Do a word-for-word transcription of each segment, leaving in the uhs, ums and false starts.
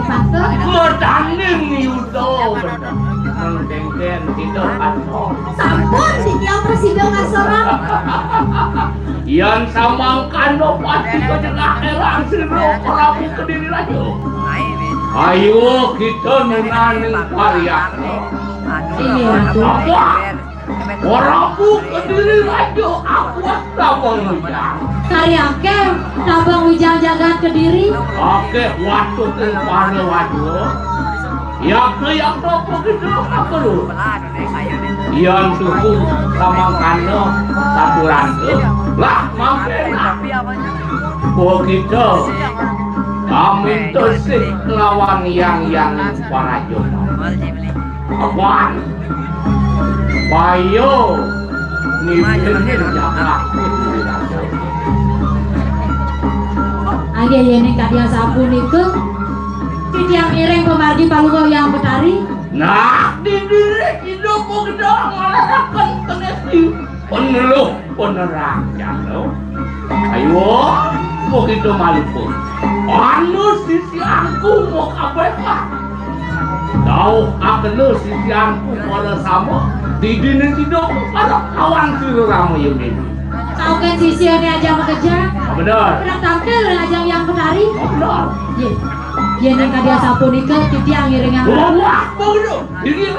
Patut. Madaning yuda bener. Mengkengken sida kantor. Sampun, titiang prasida ngasorang. Yan samangkana pati kajengah erang sira Prabu Kediri Raja. Ayo kita nunaning pariakta. Iya, Ratu. Apa? Prabu Kediri Raja, aku tabang wijang. Kari akeh tabang wijang jagat Kediri. Akeh watuk ing para waja. Yakna-yakna apa kita apa lu? Yan suku samangkana saturanta. Lah, mangke nah. Apa kita kaminta sih lawan yang yang paraja. Apaan? Payo nipin jagat. Ayo, yene kadi asapunika, titiang ngiring pamargi Palungguh Hyang Betari. Nah, di diri hidup gedang ngalaraken kenesti peneluh penerang jalo. Ayo, begitu malipun. Anu sisianku mau kabeh. Dauh akena sisianku pada sama, didine sida pada kawan sira rama ya mimpi. Taukan sisiane aja makejang. Bener. Pernah tampil aja yang petari. Bener. Ye. Ye ning kadi asapunika titiang ngiringang. Wah, wah, bener. Ini.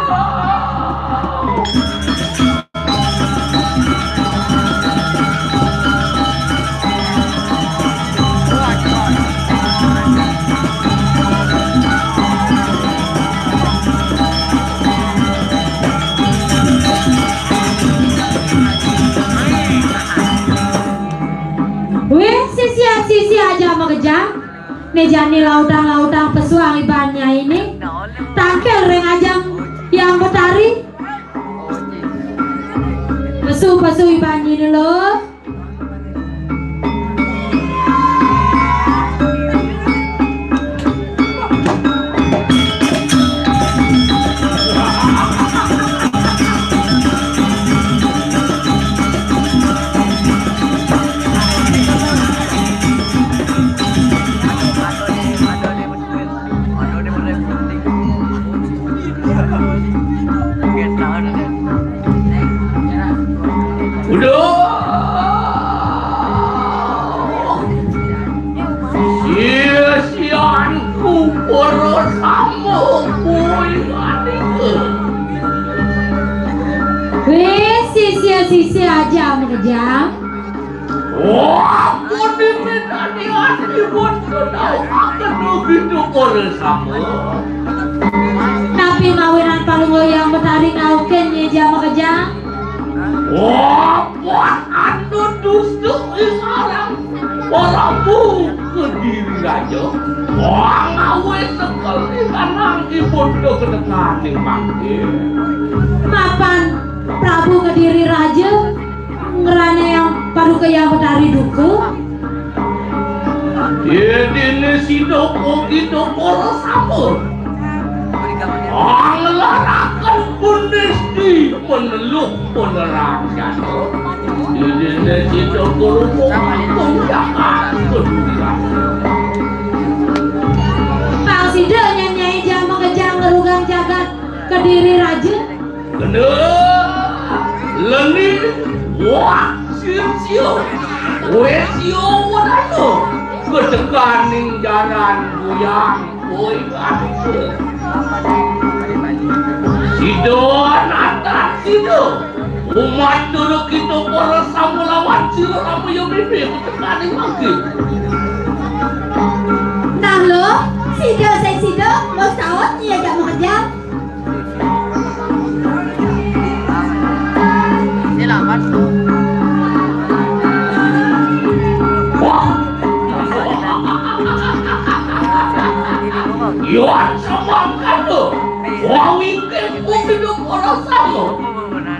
Wih, sisia-sisia aja makejang. Né jani lautang-lautang pesuang iban nyainé. Tangkil ring ajeng Hyang Betari. Pesu-pesu iban nyainé lo. Udah. Sia-sianku para sama kuwi nganike. Wis, sisia-sisia aja makejang. Wah, pun diminani ati pun kedau akan begitu para sama. Napi mawinan Palungguh Hyang Betari ngaukin nyeja makejang? Wah, pun anu dustu ing alam Prabu Kediri Raja. Wah, ngawe sekali kanang ipun kekenekan ing mangke. Mapan Prabu Kediri Raja ngrane yang paduka Hyang Betari duka. Yéh, déné sida pokita para sama. Anglaraken punesti peneluh penerang jana. Déné sida guru pun jagat kedudukan. Pang sida nyanyain jama kejang ngerugang jagat Kediri Raja. Kena leni wah sio-sio. Wis sio wenana. Ketekaning jaran buyang koi kante. Sida natat sida. Umat dulu kita para sama lawan sira rama ya mimpi ketekaning mangke. Nah lo, sida sing sida mau saut iya jak mau kejam. Yuan samangkana. Wawingking pun hidup ora sama.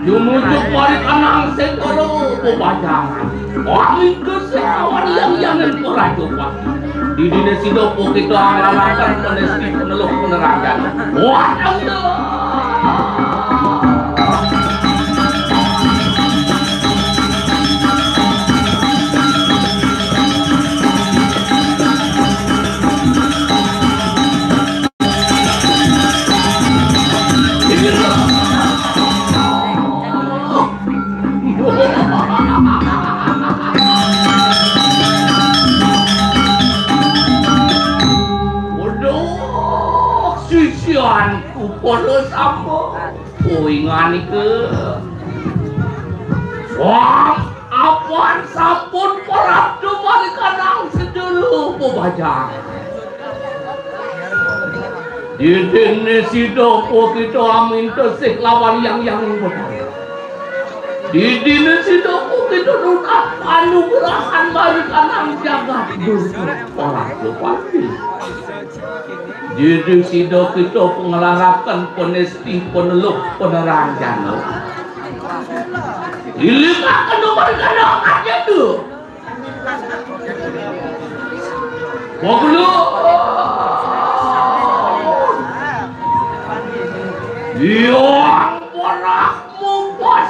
Jumujuk balik anang segala bebajangan. Wawingking sekawan yang jangan ora coba. Di dina sida pokita nglalaken penesti peneluh penerangan. Wah, Allah. Kupolo sampun. Kuingan ike. Wah, apan sampun parab dumarikanang sedulu pebajang. Didine sida kita aminta sih lawan yang yang. Didine sida kita nunas panugrahan marikanang jagat Durga Parajapati. Didin sida kita panglaraken panesti paneluh paneranjana. Ilingaken nomor kena aja tu. Pagulu. Yang parah mupas.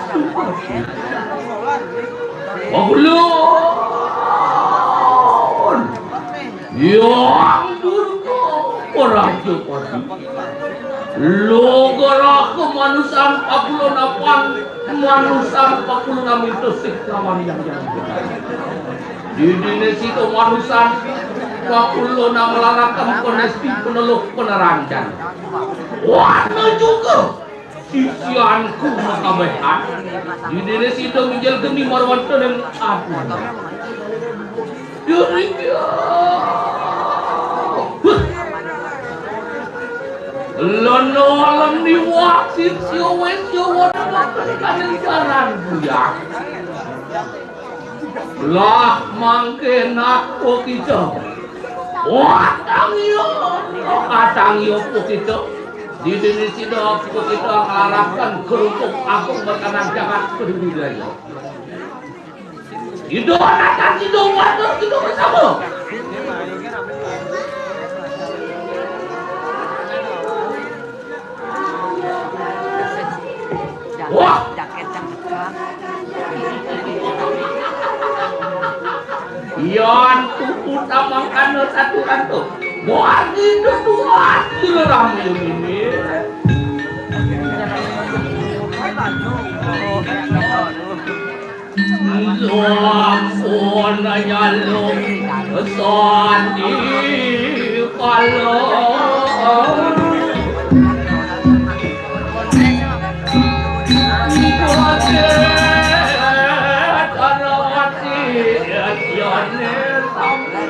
Pagulu. Yang Durga Parajapati. Logara kemanusan pakulon apan, manusan pakulon aminta sih lawan yang yang. Didine sida manusan pakulon nang larakan panesti paneluh paneranjana. Wana juga. Sisianku makabehan. Didine sida nginjil geni marwantenen aku. Duriya. Leno leni wak sisya wis yawa kaning jaran buyang. Lah mangke nak kita. Wah, tangyo. Wah, tangyo kita. Didini sida kita ngarapkan kerupuk agung berkanan jagat kedududaya. Ido anak kita waduh kita bersama. Wah. Yan tuku tamangkana satu kanto. Wah, gitu tuh. Wah, gitu rame ini. Lampun nyaluk sandi kala. Kote tarawati yane sami.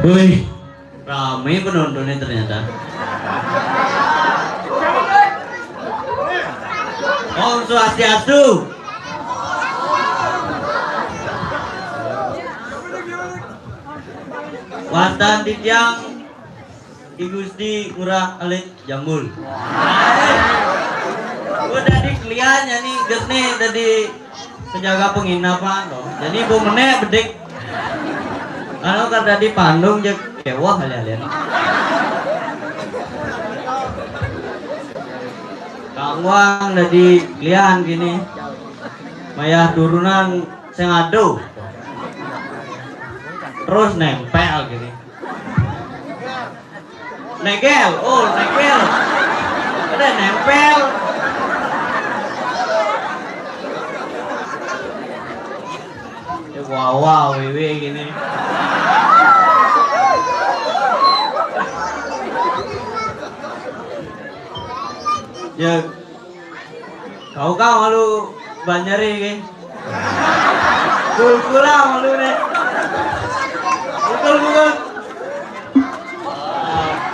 Wih, rame penontonnya ternyata. Om Swastiastu. Wastan titiang I Gusti Ngurah Alit Jambul. Gua tadi kelian ya nih, ges nih tadi penjaga penginapan loh. Jadi bu menek bedik. Kalau kan tadi pandung je kewah kali-kali. Kang Wang tadi kelian gini. Mayah turunan sing aduh. Terus nempel gini. Negel, oh negel. Ada nempel. Ya wawa wewe gini. Ya Kau kau malu banjari ke? Kul kula malu ne. Betul bukan?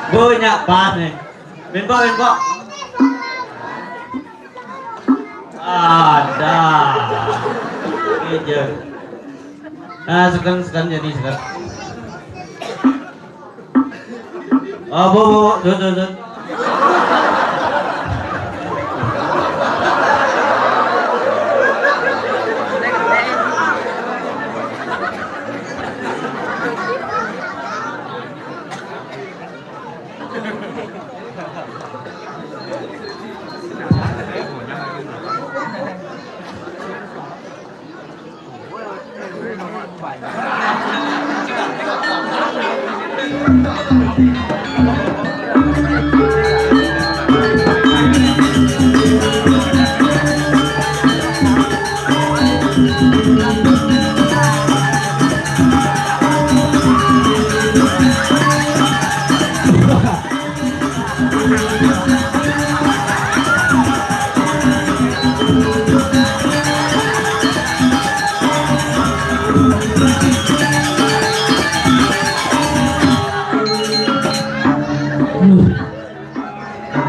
Banyak pas ne. Benpok benpok. Ada. Ini je. Nah, sekan sekan jadi sekan. Oh, bu, bu, bu, tuh, tuh, tuh.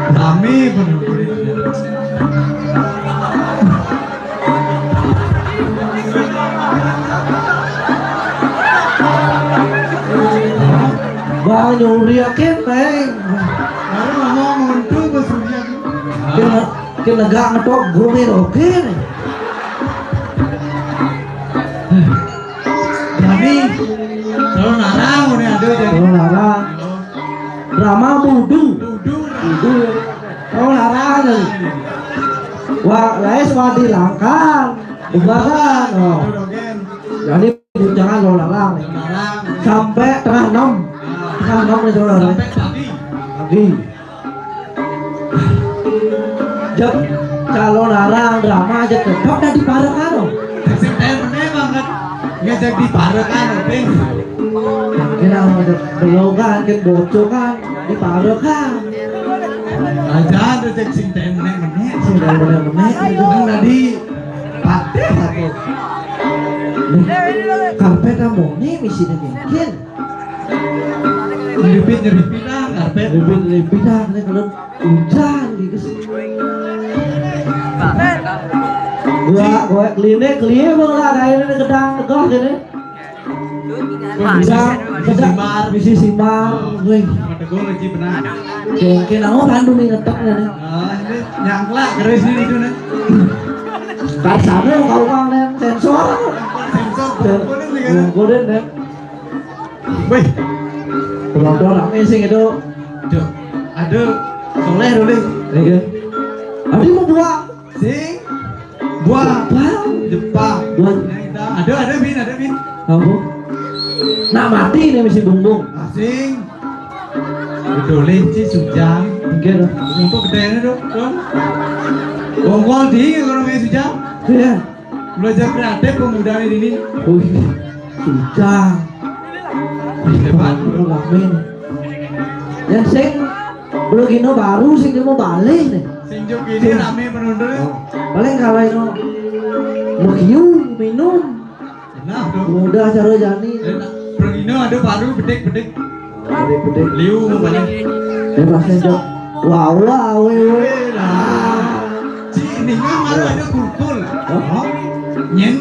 Rame bener. Wah, nyuri akin, Neng. Baru ngomong untuk bersuria. Kena, kena gak ngetok gue nih, oke nih. Jadi, kalau narang udah ada deh. Kalau narang. Drama budu. Budu. Budu. Kalau narang nih. Wah, laes wadi langkan. Bubaran, oh. Jadi bujangan lo larang. Sampai tengah enam. Tengah enam nih, saudara. Sampai pagi. Pagi. Jep, kalau larang drama aja tetap dah diparekan, oh. Sing teh meneh banget. Ngajak diparekan, Ping. Kira ada belogan, kan bocokan, diparekan. Aja ada cek sing teh meneh-meneh. Sing teh meneh-meneh. Kan tadi Patih aku. Karpet amone misine mungkin. Ribit nyeripit ah, karpet. Ribit-ribit ah, ini kalau hujan gitu sih. Gua, gua klinik, klinik gua lah, kayak ini gedang, tegak gini. Bisa, bisa, bisa simar, wih. Mata gua lagi benar. Kayak, kayak nama Pandu nih ngetok nih. Ah, ini nyangklak keris ini itu nih. Kasano kau mah nih, sensor. Sensor, boleh nih kan? Boleh nih. Wih, penonton rame sih gitu. Duh, ada Soleh dulu. Iya. Ada mau buat sing buah Jepang. Jepang. Buah. Yang kita ada, ada bin, ada bin. Apa? Nak mati nih mesti bumbung. Asing. Ditulis si Sujang. Enggak dong. Untuk gedenya dong, dong. Bongkol di kalau namanya Sujang. Iya. Belajar kreatif pemuda ini. Wih, Sujang. Hebat. Rame nih. Ya sing belum gino baru sing dia mau balik nih. Sing jog ini rame penonton. Oh, paling kalau itu mau kiu minum. Nah, dong. Udah cara jani. Enak. Pergino ada baru bedek-bedek. Bedek-bedek. Liu mau balik. Bebasnya jok. Wah, wah, weh, weh. Weh, lah. Ci, ini kan malah ada kulkul. Hah? Nyen,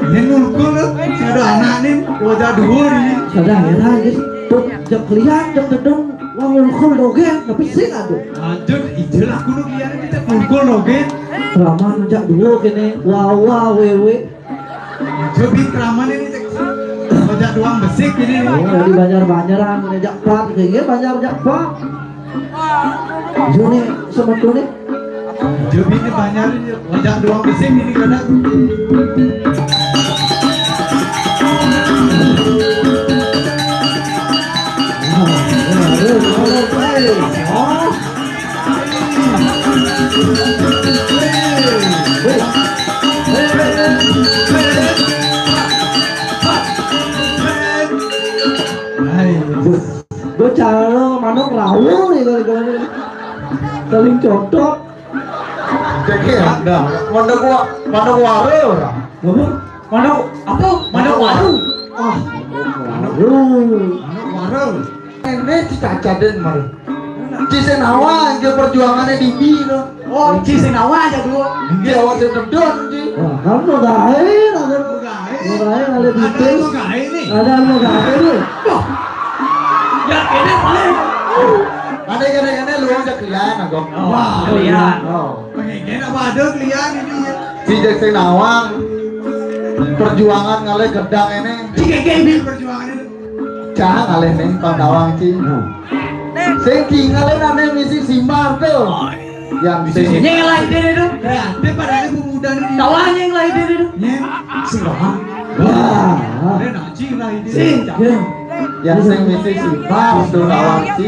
nyen kulkul loh. Si ada anak nih, wajah dua nih. Sudah heran guys. Tuh, jok lihat, jok gedung. Wah, kulkul dogen, tapi sing aduh. Lanjut, ijel aku nu lihat kita kulkul dogen. Selama ngejak dua kene. Wah, wah, weh, weh. Jebit keraman ini cek. Ojak doang besik ini. Oh, dari banjar-banjaran ngejak plat, kayak banjar jak plat. Juni semetu nih. Jebit ini banjar ini, ojak doang besik ini kadang. Oh. Hai, bocah lo manuk rawon nih kalau kalau nih. Saling codok. Jadi ada. Mana gua, mana gua orang. Apa? Mana apa? Mana waru? Ah, waru. Mana waru? Ini dicacatin malu. Ci Senawa yang perjuangannya di Bino. Oh, Ci Senawa aja dulu. Dia awal sededon, Ci. Wah, kan lo gawe, kan lo gawe. Lo gawe, ada di tim. Ada lo gawe nih. Ada lo gawe nih. Wah. Ya, ini paling. Ada kene-kene lu aja kelian, Agok. Wah, kelian. Oh. Pengen apa ada kelian ini ya? Ci Jack Senawang. Perjuangan ngalih gedang ini. Ci Jack ini perjuangan ini. Cah ngalih nih, Pak Tawang, Ci. Hmm. Sing tinggalin ane misi simbar tuh. Yang sing. Yang lain deh itu. Kreatif padahal pemuda ini. Tawang yang lain deh itu. Yang sing. Wah. Ada nak Ci lain deh. Sing. Yang sing misi simbar tuh Tawang, Ci.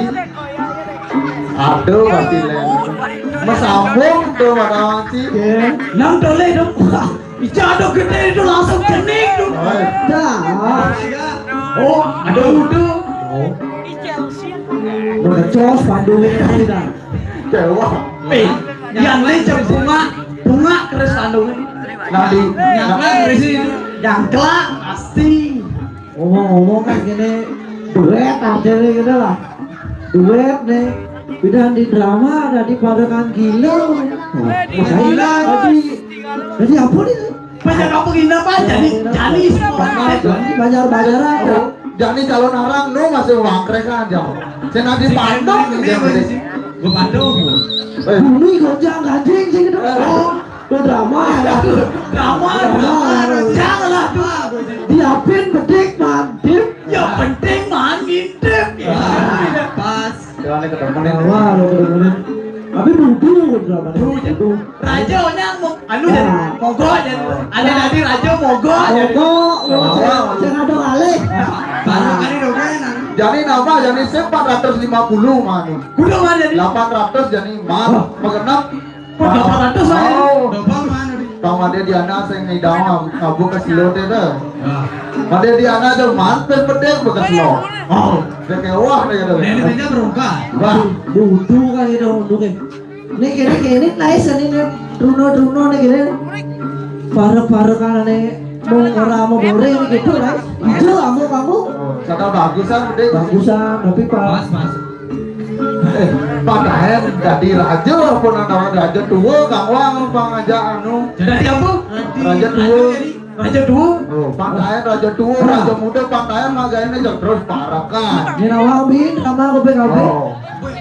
Aduh, pasti lain. Mesambung tuh Pak Tawang, Ci. Nang toleh dong. Ica ada gede itu langsung cenik tuh. Dah. Oh, ada udah. Oh. Udah cos pandunya kita. Dewa. Eh, yang lecet bunga, bunga keris pandunya. Nanti. Yang keris itu. Yang kelak pasti. Ngomong-ngomong kan gini, duet aja nih gitu lah. Duet nih, bidang di drama ada di Padekan Gila. Gila. Jadi, jadi apa nih? Banyak apa gila, Pak? Jadi, jadi semua. Jadi banyak-banyak aja. Jadi calon arang, no, masih wangkrek aja. Saya nanti pandang nih, dia masih. Gue pandang. Eh. Bumi gonjang ganjing sih gitu. Eh. Oh. Lu drama ya? Drama, drama. Janganlah tuh. Diapin bedik mantip. Ya penting man ngintip ya. Pas. Jangan ketemu nih. Drama lu ketemu nih. Tapi budu drama nih. Budu. Raja nya mau anu jadi mogok jadi. Ada tadi raja mogok jadi. Mogok, mogok. Jangan ada alih. Baru kali dong kan. Jadi nama jadi empat ratus lima puluh manu. Kudu mah jadi. Delapan ratus jadi mal. Magenep. Delapan ratus aja. Oh. Double mana nih? Tong ada di anak saya ngidam abu ke silot itu. Nah. Ada di anak tuh mantan bedek bekas lo. Oh. Udah kayak wah deh gitu. Ini aja berungkah. Wah. Butuh kan itu untuk ini. Ini kiri kiri naik sini nih. Runo Runo nih kiri. Para para kan nih. Mau ora mau boleh gitu, Rai. Ijo, kamu, kamu. Oh, kata bagusan, deh. Bagusan, tapi pas. Pas, pas. Eh, padayan dadi raja apa nang raja tua, Kang Wang, apa ngajak anu? Jadi apa? Raja tua. Raja tua. Oh, padayan raja tua, raja muda, padayan magayane jeng terus parakan. Ini awak bin sama aku bin, aku bin. Oh.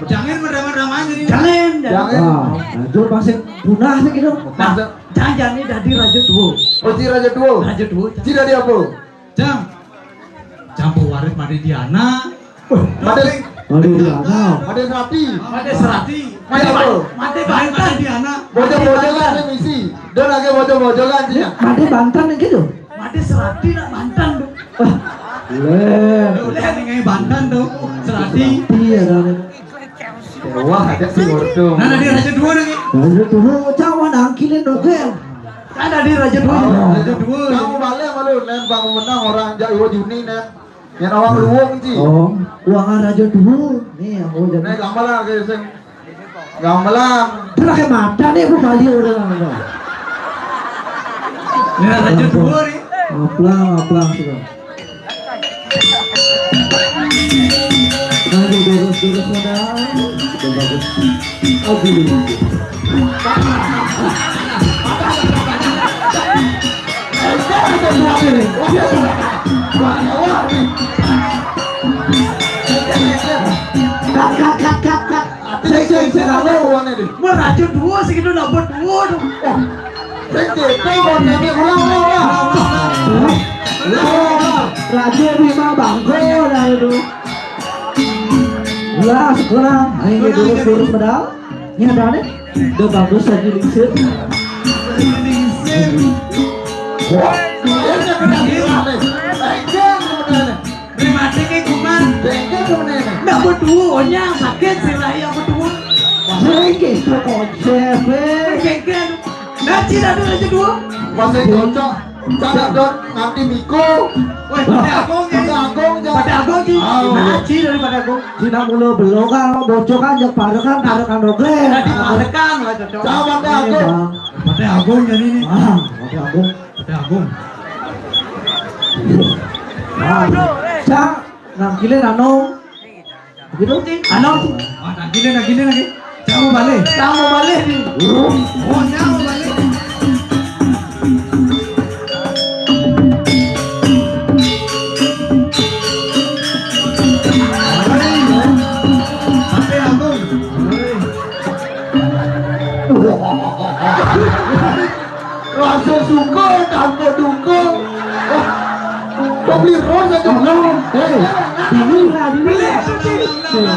Jangan merama-rama jadi. Jangan, jangan. Jangan. Ah, nah, itu pasti punah sih gitu. Nah, jangan jadi raja tua. Oh, si raja tua. Raja tua. Si dadi apa? Jang. Jang pewaris Made Diana. Wah, Made. Made Diana. Made Serati. Made Serati. Made apa? Made Banten. Diana. Bocah-bocah kan sing misi. Dia lagi bocah-bocah kan sih. Made Banten gitu. Made Serati nak Banten tuh. Wah. Boleh. Boleh nih, kayak Banten tuh. Serati. Iya kan. Wah, ada si Wordo. Nah, tadi raja tua nih. Raja tua, cawan angkilin dogel. Kan tadi raja tua. Oh, raja tua. Kamu balik malu, nen bang menang orang jak Iwo Juni, nen. Yang awang luwung sih. Oh, uangan raja tua. Nih, yang mau jadi. Nih, gamelan kayak sing. Gamelan. Terus kayak mata nih, aku balik orang. Ya, raja tua nih. Aplang, aplang sudah. Aduh, terus, terus, modal. Udah bagus. Aduh. Cut, cut, cut, cut. Merajuk dua segitu dapat dua tuh. Sing gitu, mau nyanyi ulang, ulang, ulang. Ulang, ulang, ulang. Raja Bima Bangko, dah itu. Ulah, sekolah. Ayo, lurus, lurus, pedal. Ini ada nih. Udah bagus lagi, lingsir. Wah, ini kena gila nih. Enggak, sebenarnya. Rematik ini kuman. Enggak, sebenarnya. Ndak berdua, sakit sih lah yang berdua. Sering gitu konsep, eh. Geger. Nah, Cina tuh aja dua. Masih cocok. Cara dot nganti Miko. Weh, Pate Agung ya. Pate Agung, ya. Pate Agung, Ci. Ah, nah, Ci dari Pate Agung. Cina mulu belum kan, bocor kan, yang parekan, parekan doge. Tadi parekan lah, cocok. Sama Pate Agung. Pate Agung jadi ini. Ah, Pate Agung. Pate Agung. Nah, Cak, nangkilin anu. Begitu? Anu? Oh, nangkilin, nangkilin lagi. Kamu balik. Kamu balik nih. Oh, kamu balik. Pate Agung. Rasa suka tanpa duka. Wah, kau beli rose aja. Tenang, hei, dulu lah, dulu. Beli, beli. Nah,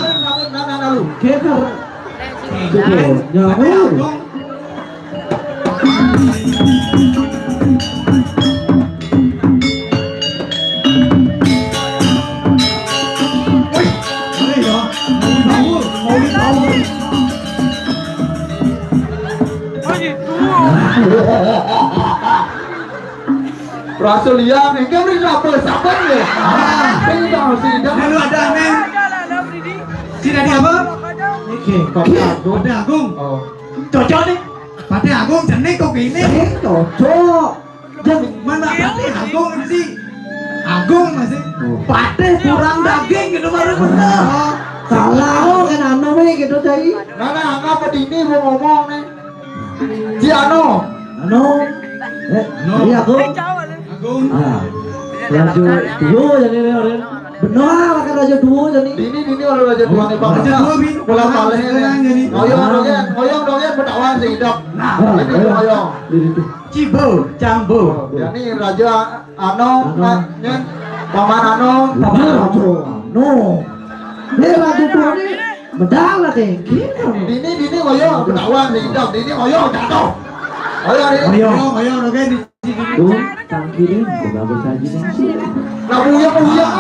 nah, nah, nah, lu. Keker. Nyawa. Wih, ini ya. Mau dibawa, mau dibawa. Rasa liang, ini kan ini apa? Sabar ya? Ah. Ini bang, sini dah. Lalu ada aneh. Sini ada apa? Oke, Pate Agung. Pate Agung. Oh. Cocok nih. Pate Agung, jenis kok gini. Eh, cocok. Jeng. Mana Pate Agung sih? Agung masih. Oh. Pate kurang daging gitu baru bener. Oh. Salah, oh, kan anu nih gitu, Cai. Nah, nah, angka apa dini mau ngomong nih? Si Ano. Ano. Eh, no. Iya, Agung. Agung. Ah. Raja duo jadi ini orang. Benar, kan raja duo jadi. Dini, dini orang raja duo nih, Pak. Raja duo, Bin. Bola balik. Sekarang jadi. Ngoyong dongeng, ngoyong dongeng, petawan sih, Dok. Nah, ini ngoyong. Dini tuh. Cibo, Cambo. Oh, ya, ini raja Ano, Ano. Nak, nyen. Paman Ano. Paman Ano. No. Ini raja duo nih. Medal lah kayak gini. Dini, dini ngoyong, petawan sih, Dok. Dini ngoyong, jatuh. Ngoyong, dini. Ngoyong. Ngoyong, ngoyong, oke, di sini. Tuh, tangkilin, udah bagus aja nih. Nah, buyang, buyang.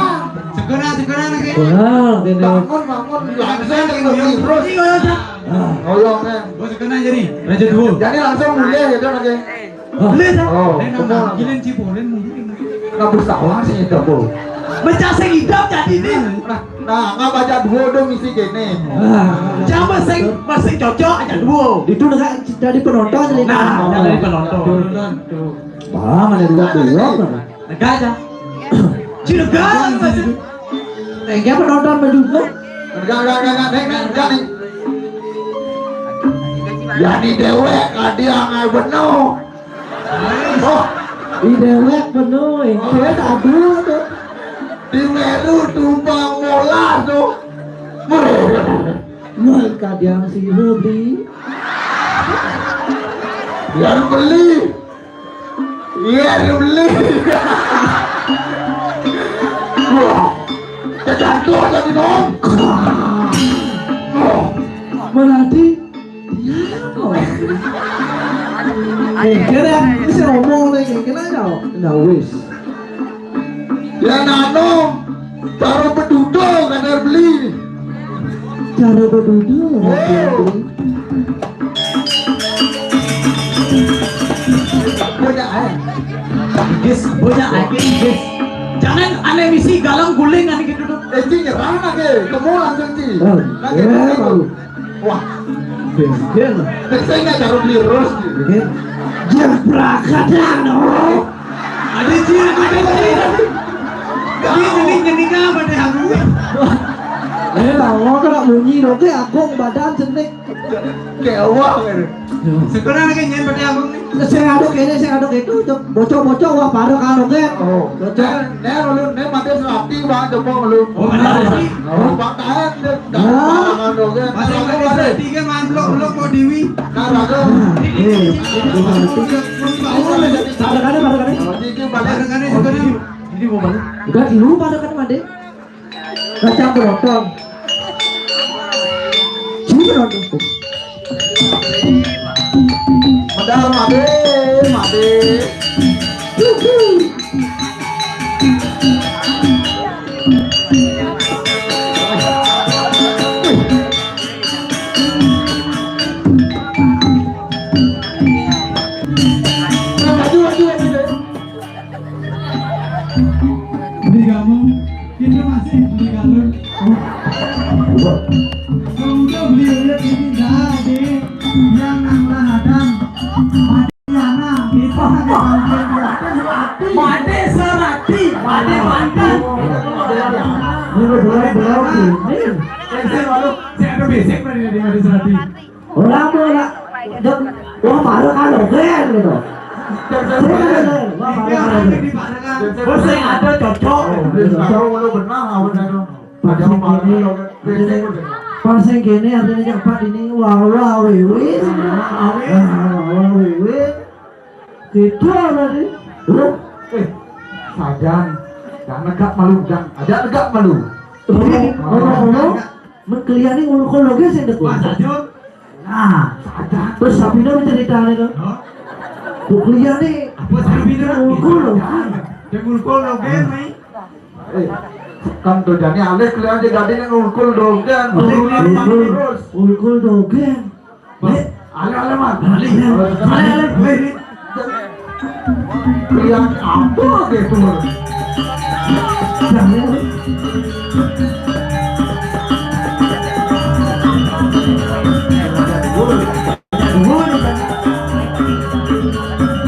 Segera, segera lagi. Wah, ini. Bangun, bangun. Langsung lagi ngoyong terus. Ini ngoyong, Cak. Ah. Ngoyong, kan. Bos, segera jadi. Raja duo. Jadi langsung mulai gitu lagi. Ah. Boleh, Cak. Oh, ini nambah benar. Gilin, Cibo, ini mungkin. Nah, bersalah sih, Dok, Bu. Pecah sing hidup jadi ini. Nah, nah, nggak baca duo dong isi gini. Ah. Jangan masing, masing cocok aja duo. Itu nggak jadi penonton jadi. Nah, nah, jadi penonton. Penonton, tuh. Ah, mana dua dua mana? Negara. Cina negara masih. Eh, dia penonton juga. Enggak, enggak, enggak, enggak, enggak, enggak, nih. Ya di dewek, ada yang ngai beno. Oh, di dewek beno, eh. Dia tak dulu tuh. Di Meru tumbang bola tuh. Wah, kadang si Rudi. Biar beli. Iya, lu beli. Wah, kejatuh tadi, Nom. Wah, berarti dia, Nom. Eh, kira, ini saya ngomong nih, kira, kira, nah, wis. Ya, nah, Nom. Cara bedudo kadar beli. Cara bedudo. Oh. Punya air. Guys, punya air, guys. Jangan aneh misi galang guling aneh gitu tuh. Eh, Ci, nyerang lagi. Kamu langsung, Ci. Oh, lagi, iya, lagi. Baru. Wah. Gel. Terus saya nggak taruh beli ros gitu. Gel. Jebrak kadang, oh. Ada Ci, ada Ci. Ini, ini, ini apa deh aku? Eh, lah, mau kena bunyi, oke, aku badan cenik. Kayak wah gitu. Sekarang lagi nyen pada aku nih. Saya aduk ini, saya aduk itu, cok. Bocok-bocok, wah, parah kalau, kan? Oh. Bocok. Ner, ner, lu, ner, mati serati, Bang, coba lu. Oh, mati serati. Oh, Bang, tahan, deh. Nah. Tahan, dong, kan. Masa mati serati, kan, main blok-blok, kok, Dewi? Nah, bagus. Nah, eh, itu berarti. Baru kan, baru kan. Berarti itu balik. Baru kan, itu kan. Jadi mau balik. Udah dulu, baru kan, Made. Kacang berotong. Sini berotong. Medal made, made. Yuhu. Nah, maju, maju, maju. Beli kamu, kita masih beli kamu. Semoga beli ulit ini jadi yang nang lahadan. Mati anak, kita ada kampung di atas, mati. Mati serati, mati mantan. Ini udah belum, belum, ini. Saya malu, saya ada besek tadi di mati serati. Orang mau nak, wah, parah kan, oke, gitu. Wah, parah kan, oke. Bos, saya ada cocok. Oh, udah tahu kalau benar, apa dah? Pas yang gini, pas yang gini, artinya cepat ini, wah, wah, wih, wih. Wah, wah, wih, wih. Gitu tadi. Hah? Eh, sajan. Jangan negak malu, jangan. Aja negak malu. Ini, ngomong-ngomong, men kelian ini ngulkul loge sing deku. Mas Ajun. Nah, saja. Terus Sabina bercerita nih, tuh. Hah? Bu kelian nih. Apa Sabina? Ngulkul loge. Dia ngulkul loge, nih. Eh, kan tuh jadi alih kelian aja jadi nih ngulkul dogen. Ngulkul, ngulkul dogen. Bang, alih, alih, Mas. Alih. Alih, alih. Yang apa gitu?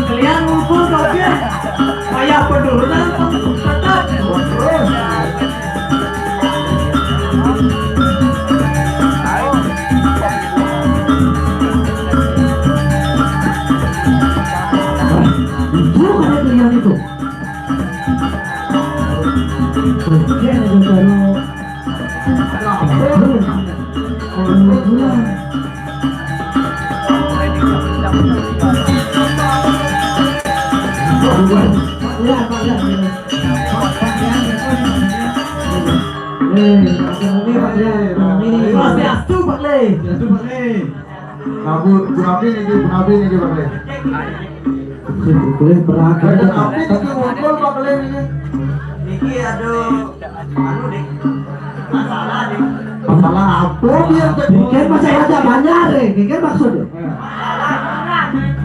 Kalian ngumpul, Sofian. Kayak penurunan, tetap. Itu kan yang itu. Dia ada baru. Swastiastu, Pak Le. Swastiastu, Pak Le. Nah, Bu, Bu Nabi niki, Bu Nabi niki, Pak Le. Boleh berat. Ada Nabi niki ngumpul, Pak Le niki. Niki, aduh, anu, Dik. Masalah, Dik. Masalah apa dia? Mungkin masih ada banyak, eh. Mungkin maksudnya.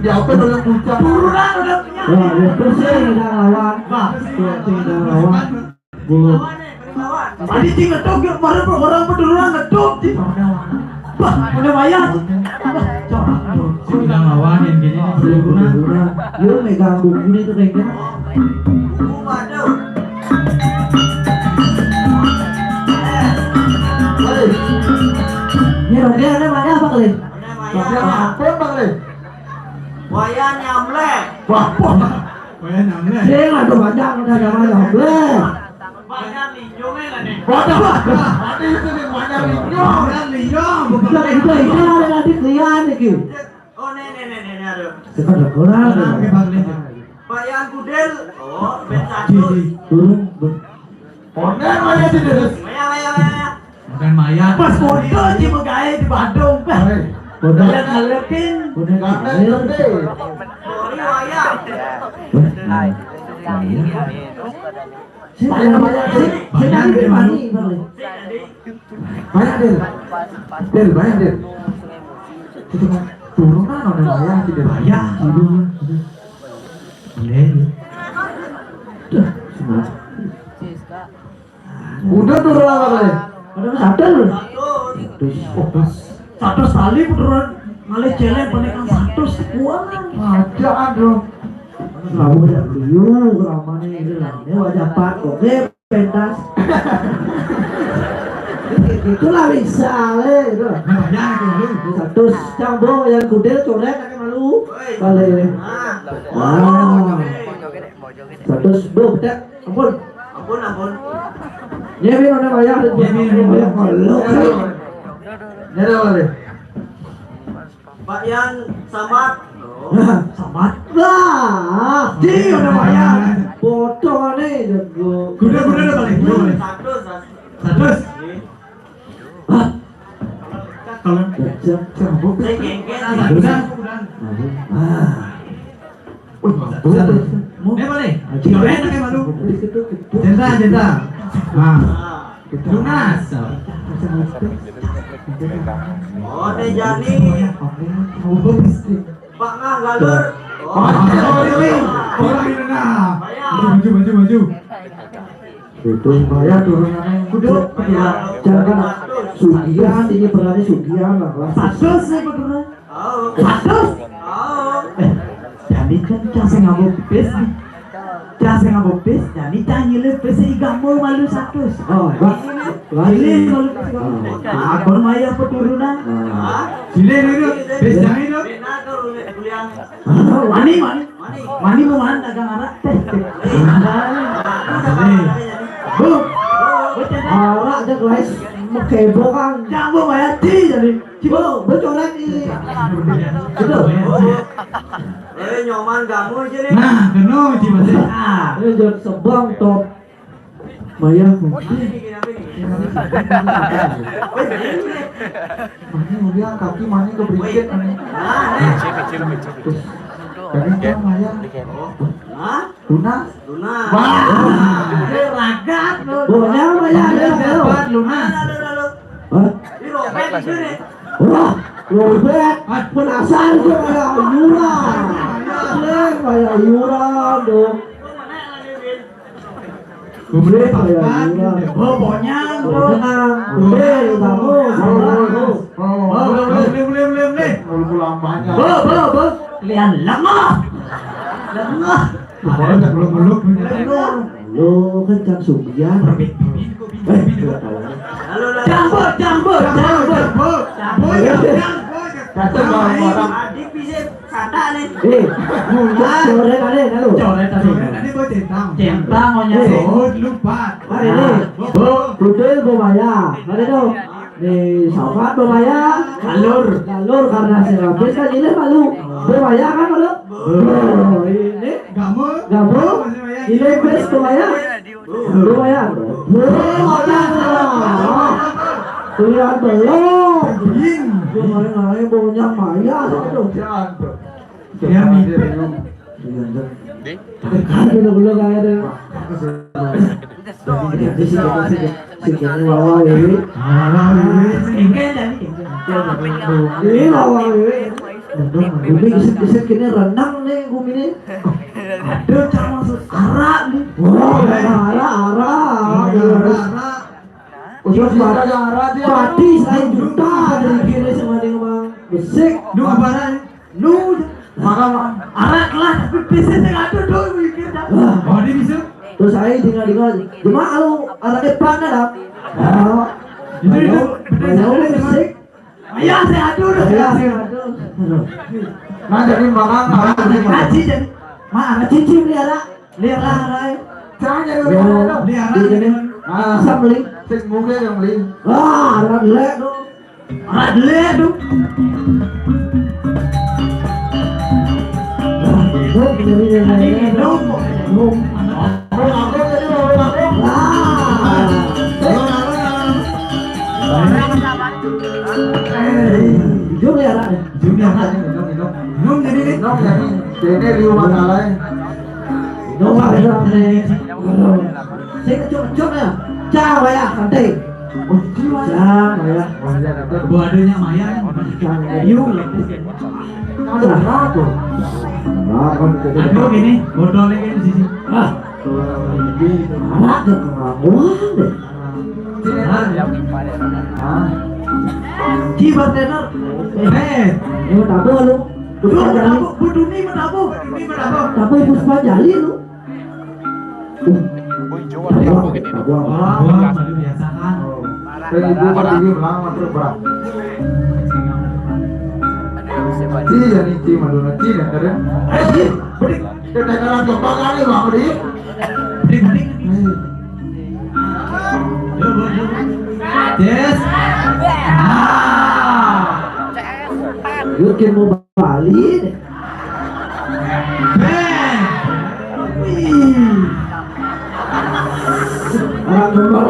Ya, apa dulu puncak? Turunan udah punya. Wah, ya, pusing dah lawan. Wah, pusing dah lawan. Bu. Tadi sih ngetok, yuk, kemarin orang penurunan ngetok, sih. Bah, udah bayar. Bah, coba. Bilang lawan yang gini nih, perlu guna. Lu megang buku nih tuh kayaknya. Buku waduh. Hei. Ini Rodia namanya apa kali? Rodia apa, Bang, kali? Wayah nyamleh. Wah, wah. Wayah nyamleh. Dia nggak ada banyak, udah ada banyak. Bleh. Banyak linjungnya lah nih. Waduh, waduh. Tadi itu nih, banyak linjung. Banyak linjung, bukan. Udah, udah, udah, ada nanti kelihatan nih, Ki. Oh, nih, nih, nih, nih, nih, aduh. Sekarang kurang. Nah, oke, Bang, nih. Bayan Kudel. Oh, ben satu. Turun, ben. Onen aja sih, Des. Maya, maya, maya. Bukan Maya. Pas foto sih, megawe di Badung. Hei. Foto. Lihat ngelekin. Foto. Ganteng gede. Sorry, Maya. Hah? Sini, sini, sini, sini, sini, sini. Bayar, Del. Del, bayar, Del. Itu mah turunan, udah bayar, tidak bayar. Iya. Iya. Tuh, semua. Udah turun apa kali? Udah satu. Terus, oh, terus. Satu kali turun, malah celeng, paling kan satu. Wah, ada, aduh. Lalu banyak liu, ramane itu lah. Ini wajah Pak, oke. Pentas. Itulah bisa, eh, itu. Nah, banyak itu, lu. Satu, cang, Bo, yang kudel, coret, pakai malu. Balik. Nah. Wah. Satu, Bo, tak, ampun. Ampun, ampun. Dia minum, ada bayar. Dia minum, ada bayar. Malu. Dia ada balik. Pak Yan, Samad. Samad. Wah, di udah bayar. Foto nih, jago. Kuda, kuda udah balik, kuda balik. Satu, satu. Satu. Hah? Kalau siap, siap, Bu. Saya gengges. Satu, satu. Ah. Wih, satu, satu. Ini apa nih? Coret pakai malu. Cinta, cinta. Ah. Lunas. Oh, Teh Jani. Pak Ngah galur. Oh, oh, ini. Oh, ini. Nah. Maju, maju, maju, maju. Itu saya turunannya kudu. Jangan sugihan, ini perannya sugihan lah, kelas. Satu sih beneran. Oh. Satu. Oh. Eh, jadi kan cah sing ngabuk pis nih. Cah sing ngabuk pis, jadi cah nyilih pis iga mau malu satu. Oh, enggak. Lain. Nyilih malu pis iga mau. Nah, akon maya peturunan. Nah. Sini dulu, pis jangan itu. Benar tuh, kuliah. Mani, mani. Mani mau mana dagang arak teh. Nih. Bu. Arak aja guys, mekebo kan. Jamu maya di jadi. Cibo, bocoran di. Gitu. Eh, nyoman kamu aja nih. Nah, kena Cibo sih. Ah, ini jangan sebang top. Maya. Mana udah kaki mana ke berikit. Nah, nih. Terus, tadi kan Maya. Hah? Lunas. Lunas. Wah. Ragat lu. Bonya Maya, ya, dapat lunas. Hah? Ini robek itu nih. Wah, robek. Penasaran gua kayak yuran. Sering kayak yuran dong. Gua beli papan. Oh, bonyang. Bonyang. Beli, bagus. Oh, beli, beli, beli, beli. Kalau pulang banyak. Bo, bo, bo. Kalian lemah. Lemah. Kemarin tak meluk-meluk. Lemah. Lo kan Cang Sugian. Perbit, perbit, kok bibit, bibit, kok. Halo, halo. Jambut, jambut, jambut. Jambut, jambut. Jambut, jambut. Kata orang. Adik bisa kata nih. Eh, coret tadi, lalu. Coret tadi. Coret tadi, gua centang. Centang, monyet. Eh. Oh, lupa. Mari nih. Nah. Bo, betul, Bo Maya. Mari dong. Nih, Sofat, Bo Maya. Galur. Galur karena si Rafis kan ini malu. Bo Maya kan malu. Bo, ini. Gamu. Gamu. Masih Maya. Ini best, Bo Maya. Bo Maya. Bo Maya. Lihat belum? Iya. Bo Maya, Maya, bonyang Maya, aduh. Dia mimpi. Iya, iya. Di? Kan belum, belum ada. Jadi, jadi si kita sih, si kita wawa, ya. Wawa, ya. Ini wawa, ya. Bumi gesit-gesit kini renang nih, bumi nih. Ada cang maksud arak nih. Wah, arak, arak. Arak, arak. Udah mati, mati saya juta dari kiri sama dia, Bang. Besik. Lu kabaran? Lu Maka arak lah, tapi bisa sing ado do mikir dah. Oh, dia bisa. Terus saya dengar-dengar, cuma kalau araknya pan dah. Oh, itu itu benar benar sih. Ayah saya aduh, ayah saya aduh. Nah, jadi makan, makan, makan. Ngaji jadi. Mana cici liara, liara rai. Jangan jadi liara. Liara. Iya, jadi. Ah, sambeli. Sing muge yang beli. Ah, arak lek tuh. Arak lek tuh. Minum, minum, minum. Minum. Minum. Ah. Eh, jujur ya, Rak? Jujur ya, Rak? Minum, minum, minum. Minum jadi nih. Minum jadi. Ini di rumah salah. Minum, Rak, minum, nih. Saya kecok-kecok ya. Cah, ya, santai. Cah, ya. Buat adanya Maya. Cah, ya. Yuk. Ada apa? Aduh, ini botolnya kayak di sini. Ah. Arak ya, kelakuan deh. Ji, bartender. Eh, ini mau tabu lu. Lu mau tabu, Bu Duni mau tabu. Duni mau tabu. Tabu Puspa Jali lu. Uh, tabuang, tabuang. Tabuang, luar biasa kan. Dari ibu kan ini ulang masuk berat. Ci ya nih, Ci, Madonna, Ci, ya, kan? Eh, Ci, bedik. Kita jalan ke Bang Ali, Bang Ali. Bedik, bedik. Yes. Ah. Yuk, mau Bali deh. Ben. Wih. Orang nomor.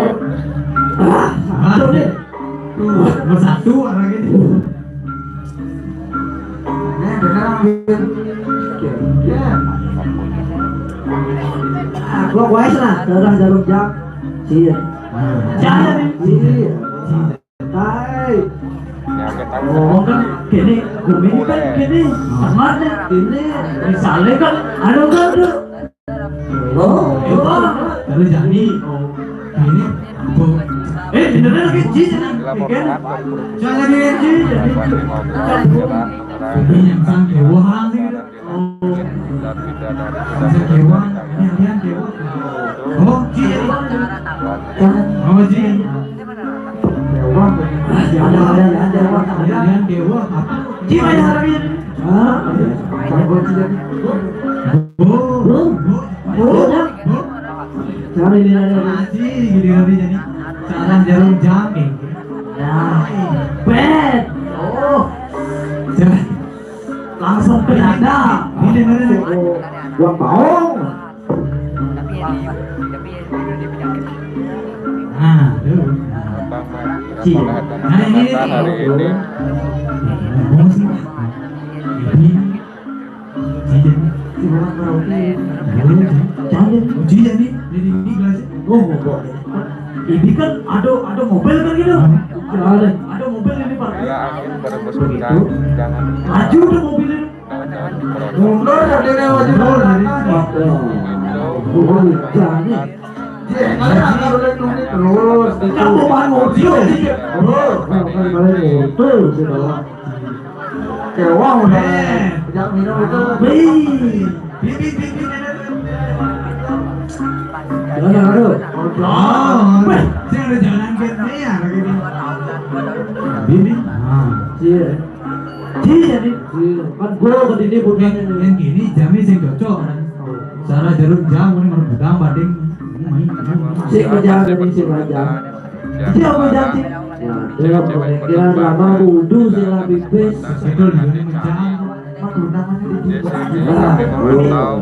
Ah, satu deh. Tuh, nomor satu orang ini. Nah, bener, ambil. Oke, oke. Ah, clockwise lah, darah jarum jam. Iya. Nah. Jangan. Iya. Hai. Oh, kan gini, gini kan gini. Tengahnya gini. Misalnya kan, anu kan tuh. Oh, terus jadi ini, eh, beneran lagi Ji, kan? Jangan lagi Ji, jadi ini yang sang dewa sih gitu. Oh, sang dewa, ini yang dewa. Oh, Ji, jadi. Oh, Ji. Dewa. Ada, ada, ada, ada. Yang dewa apa? Ji, ada harapan. Hah? Buat Ji jadi. Oh, oh, oh. Cari dia, cari. Masih gini kali jadi. Salah jarum jam nih. Nah, bet. Oh. Langsung ke dada. Ini beneran. Gua bohong. Nah, tuh. Ci. Nah, ini nih. Hari ini. Ngomong sih. Ini. Ci jadi. Ci orang karaoke. Boleh, Ci. Jangan deh. Oh, Ci jadi. Jadi ini gelasnya. Oh, mau bawa. Ini kan ada, ada mobil kan gitu. Ada, ada mobil ini parkir. Bila angin berembus kencang, jangan. Laju udah mobil ini. Mundur, ya, dia lewat. Mundur, jadi. Mundur, jangan. Iya, kalau nggak boleh nunggu terus, gitu. Kamu bangun, Ci. Terus, kalau nggak boleh nunggu, terus, gitu. Kewang udah. Eh. Sejak minum itu. Wih. Bibi, bibi, bibi. Jalan, aduh. Oh, weh, saya udah jalan ke ini ya, lagi ini. Bibi. Ah. Iya. Iya, nih. Iya. Kan gua ke sini bukan yang, yang gini, jamnya sing cocok. Cara jarum jam, ini menurut budang, bading. Sing kerja, ini sing kerja. Siapa janji? Waduh, pemikiran lama kudu sing lebih pis. Itu namanya menjam.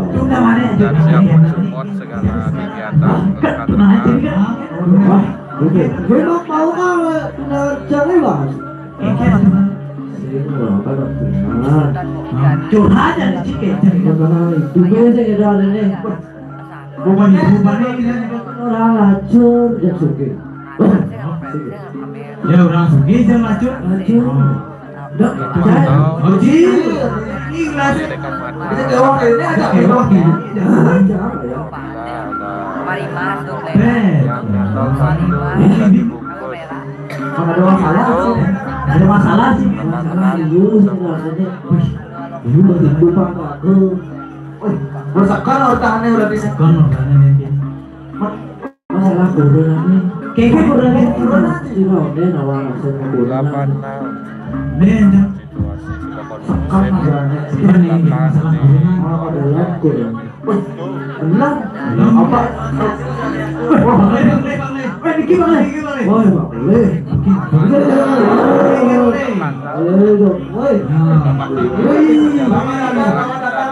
Itu namanya itu. Dan siap mensupport segala kegiatan. Wah, oke. Gue mau, mau kan, nah, jangan bahas. Sing, wah, kan, nah. Curhat aja, Cik, ya. Nah, itu gue sih ada nih. Bukan ibu, bukan ini, kan? Orang lacur, ya, sugih. Ya, orang sugih, jangan lacur. Lacur. Oh. Nggak, percaya. Oh, Ji. Ikhlas. Ini dewa ini ada dewa ini. Jangan, jangan, ya. Mari masuk, Lek. Eh. Mana ada masalah sih? Ada masalah sih. Masalah dulu sebenarnya. Ibu pangku. Wih, rusakan ortane udah bisa. Kan ortane iki. Masalah corona nih. Kayaknya corona nih. Corona sih. Tidak, ini nawa langsung corona. Delapan enam. Nih, Cak. Situasi sudah kondusif. Sekarang nih, masalah corona. Oh, ada lagu ya. Wih, benar. Apa? Wah, Bang Le, Bang Le, Bang Le. Eh, Diki, Bang Le. Wah, Bang Le. Ayo, dong. Woi. Nah. Woi.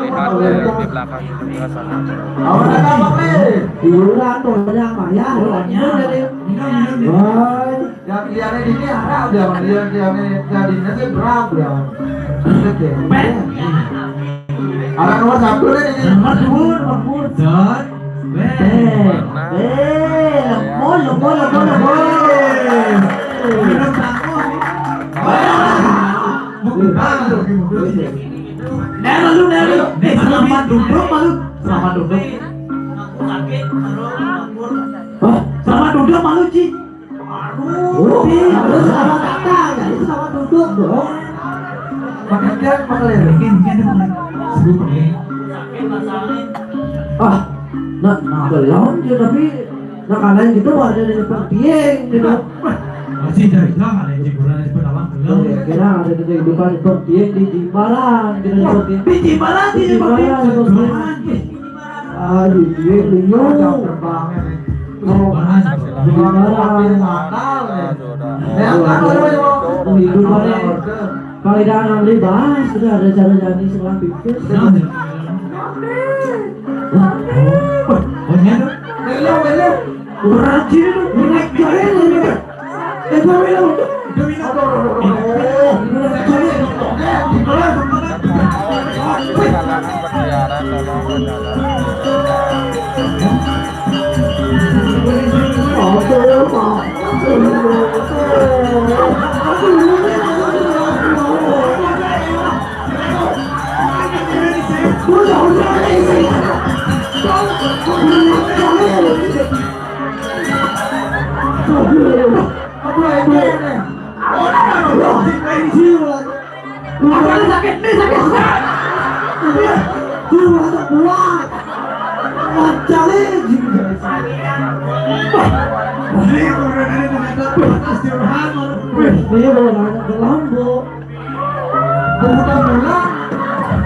Terlihat dari di belakang itu juga sama. Awas, ada Bang Le. Hiburan, pokoknya, Pak, ya. Pokoknya. Woi. Yang liane ini arah udah, yang liane jadinya sih berang udah. Set ya. Arah nomor satu deh ini. Nomor dua, nomor dua. Set. Weh. Eh, lemon, lemon, lemon, lemon. Minum tangan. Wah. Bukan tangan, bukan. Nah, malu, nah, malu. Nih, selamat duduk, malu. Selamat duduk. Hah? Selamat duduk, malu, Ci. Aduh, harus sama datang, jadi sama duduk dong. Makan dia, makan lele. Ini, ini ada makan. Sebut makan. Ah, nah, nah, belum dia, tapi nah, kalau gitu ada di depan tiang gitu. Masih dari sana ada hiburan di depan awak belum. Kira ada kehidupan di depan tiang di Jimbaran, gitu, di depan tiang. Di Jimbaran, di depan tiang. Jimbaran. Aduh, dia liu. Jam terbangnya nih. Oh, Jimbaran. Ya, kan, ada yang mau. Hidup mana? Kalau dah nang beli bahas, sudah ada cara jadi sekolah pikir. Nah, ya. Wah, oh, iya tuh. Belum, belum. Rajin itu, berat kali ini. Eh, gua bilang. Gua bilang. Apa yang sakit? Ini sakit. Iya. Tuh, ada buah. Lancar, eh. Ini udah dari ternyata batas Tuhan. Wih, iya, bawa anak ke Lambo. Bukan bola.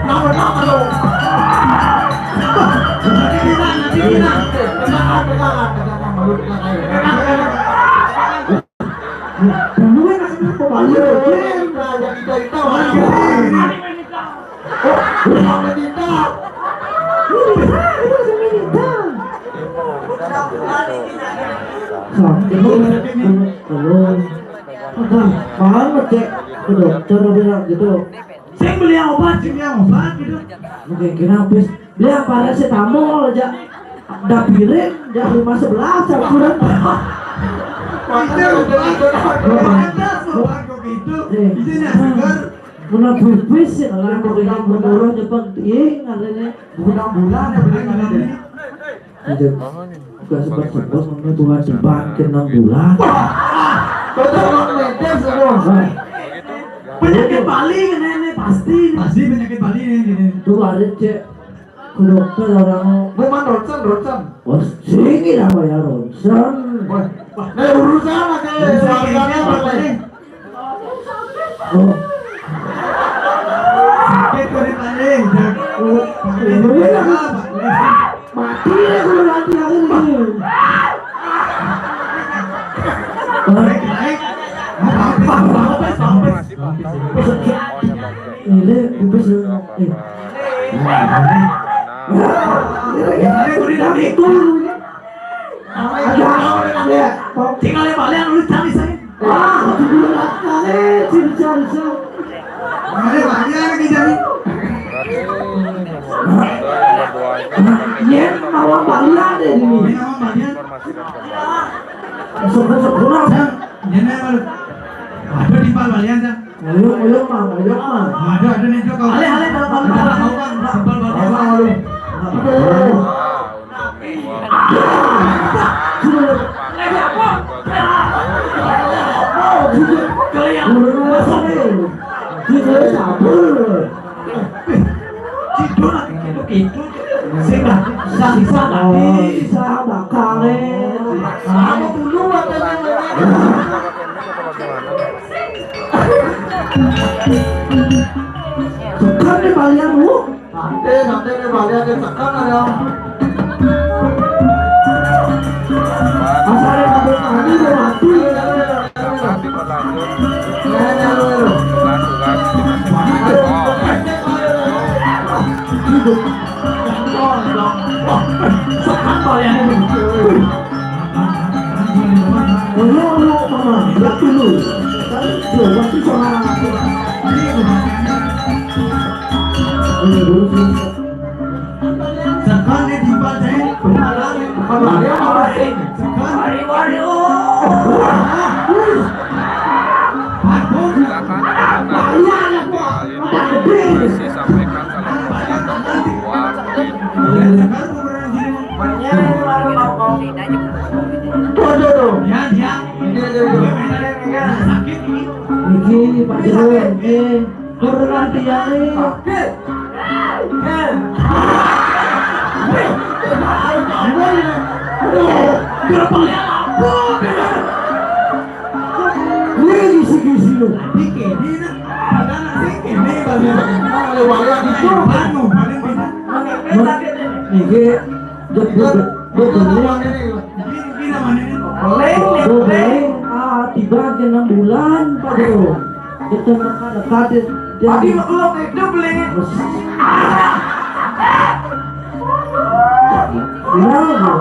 Kenapa, kenapa lo? Nanti kita, nanti kita. Tenang, tenang, tenang, tenang, tenang. Kamu kan masih mau pemalu. Iya, iya, iya, iya. Oh, udah mau minta. Ini bisa, ini bisa minta. Nah, terus, terus, udah, mahal ngecek ke dokter bilang gitu. Sing beli obat, sing beli obat gitu. Mungkin kena habis. Dia parasetamol aja. Ada piring, dia rumah sebelah, saya kurang. Pantes, pantes, pantes, pantes, kok gitu. Eh. Isinya segar. Kena pipis ya, kalau aku yang menurun Jepang, iya, ngarene. Bulan-bulan ya, bulan-bulan ini. Iya. Gak sempat-sempat, namanya Tuhan dibangkit enam bulan. Wah, betul, Bang, metes semua. Nah. Penyakit Bali ini, ini pasti. Pasti penyakit Bali ini, ini. Tuh ada cek. Ku dokter orang. Memang ronsen, ronsen. Oh, sini lah ya ronsen. Wah, wah, nah, urusan aja. Urusan warganya ini apa nih? Oh. Sakit kau di balik, jago. Ini apa? Mati ya kalau nanti hari ini. Baik, baik. Apa, apa, apa, apa? Ini, ini, ini. Nah, ini. Ini udah itu. Ada. Tinggal yang balik, lu cari saya. Wah, aku dulu kali, cari, cari, cari. Ada banyak lagi jadi. Iya, mawon balian deh ini. Ini mawon balian. Syukur-syukur aja. Ini ada timpal balian dah. Ayo, ayo, Mang, ayo, Mang. Ada, ada nih, Cok. Ale, ale, kalau, kalau, kalau, kalau, kalau, kalau, kalau. Sekan ada. Asal ada kabel tadi udah mati. Nanti berlanjut. Ya, ya, lu, lu. Tugas, tugas. Oh. Sekan kalian. Ono, ono, ono, ya dulu. Kan, ya, waktu sama. Ini, ini, ini. Sekan dia tiba saya, benar, benar, benar. Sekan. Ayo, ayo. Bagus. Silakan teman-teman. Masih sampaikan kalau mau keluar. Sekan, beneran gini. Waduh, tuh. Ya, ya. Ini, ini, ini. Sakit ini. Iki, Pak Jero, iki. Turunan tiang iki. Sakit. Eh. Aduh, gerbangnya apa? Ini kisi-kisi lu. Iki, ini. Padahal sih, ini, Bang. Kalau wayang itu. Anu, paling bisa. Iki, jebut, jebut, jebut. Beling, beling. Ah, tiba aja enam bulan, Pak Bro. Kita dekat-dekat dia. Tadi mah kalau hidup beling. Kenapa?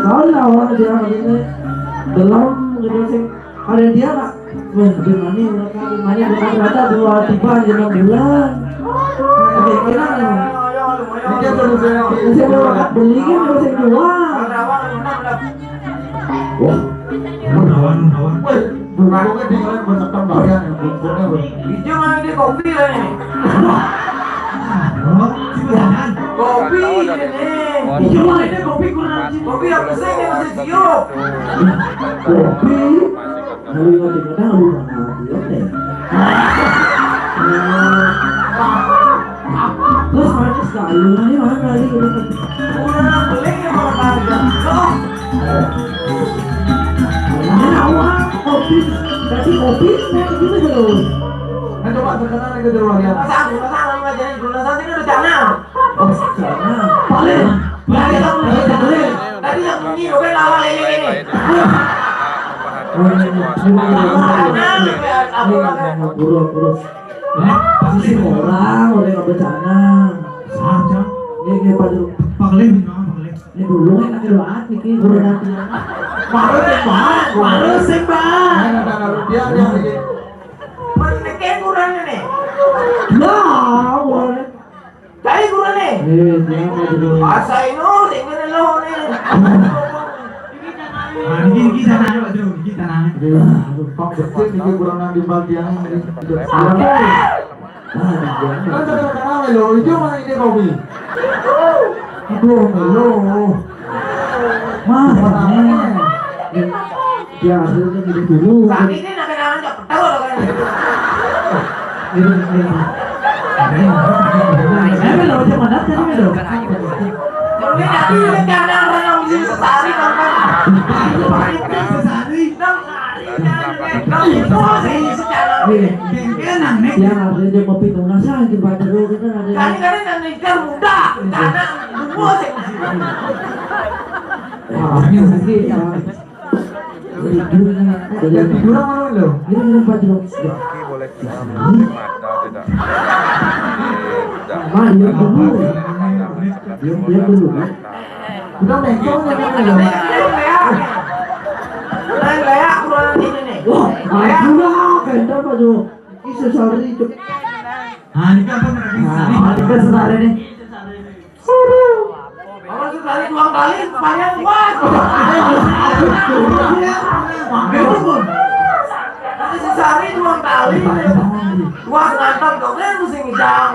Soalnya orang dia ini belum gitu sih. Ada dia, Kak. Wah, gimana ya, Kak? Gimana ya, Kak? Ternyata dua tiba aja enam bulan. Oke, kira nih. Ini dia tuh, saya. Saya mau beli kan, mau saya jual. Wah, mau lawan, lawan. Wah, bungkungnya tinggalin, buat tambah ya, bungkungnya, wah. Hijau mana dia kopi lah ini. Kopi ini. Hijau mana dia kopi kurang. Kopi apa sih, ini masih siup. Kopi. Lalu ingat-ingat, ah, lu nggak ngerti, oke. Terus mana sekali, mana, mana lagi, gitu. Udah, beli ya, malah kagak. Loh. Mana awal, kopi. Tadi kopi, saya gitu terus. Nah, coba sekarang lagi dulu, lihat. Masa aku, masa aku ngajarin dulu, nanti ini udah sana. Oh, sana. Balik. Balik, balik, balik. Tadi yang bunyi, udah lama ini, ini. Buru, buru. Hah? Pasti orang, orang yang bencana. Saja. Ini, ini, Pak Dulu. Pak Lih, ini apa, Pak Lih? Ini dulu enak banget, ini guru nanti. Baru sih, Bang. Baru sih, Bang. Mana, mana, dia, dia, dia. Mana kayak kurang ini? Nah, boleh. Cai kurang nih. Eh, kenapa gitu? Asa ini, sing kene lo nih. Nah, ini, ini tanah, Pak Dulu. Ini tanah. Aduh, Pak, betul nih, kurang nang di bagian ini. Apa? Nah, di bagian. Kan sudah kenal lo, itu mana ini kopi? Aduh, lo. Mas, ini. Ya, hasilnya gitu dulu. Sakitnya nak kenal aja, betul kan? Ini, ini. Saya belum macam mana tadi, belum? Kalau dia tadi rencana orang yang bisa sesari, kan, kan? Sesari. Nang sari, nang, nang, nang, secara. Iya. Dia nang, nih. Ya, dia kopi tunas aja, Pak Dulu, kita ada. Kali-kali nang nikah muda, rencana dua sih. Wah, ini lagi, ya. Tiduran mana lo? Ini, ini, Pak Dulu. Oke, boleh. Mata tidak. Tidak. Mah, dia dulu. Dia, dia dulu, kan? Udah mencong ya, kan? Wah, ampun, kentang, Pak Dulu. Ini sesari, Cuk. Nah, ini apa, Pak? Nah, ini sesari nih. Kalau sekali dua kali, panjang kuat. Makanya pun. Nanti sesari dua kali. Wah, ngantar dong, kan mesti ngidang.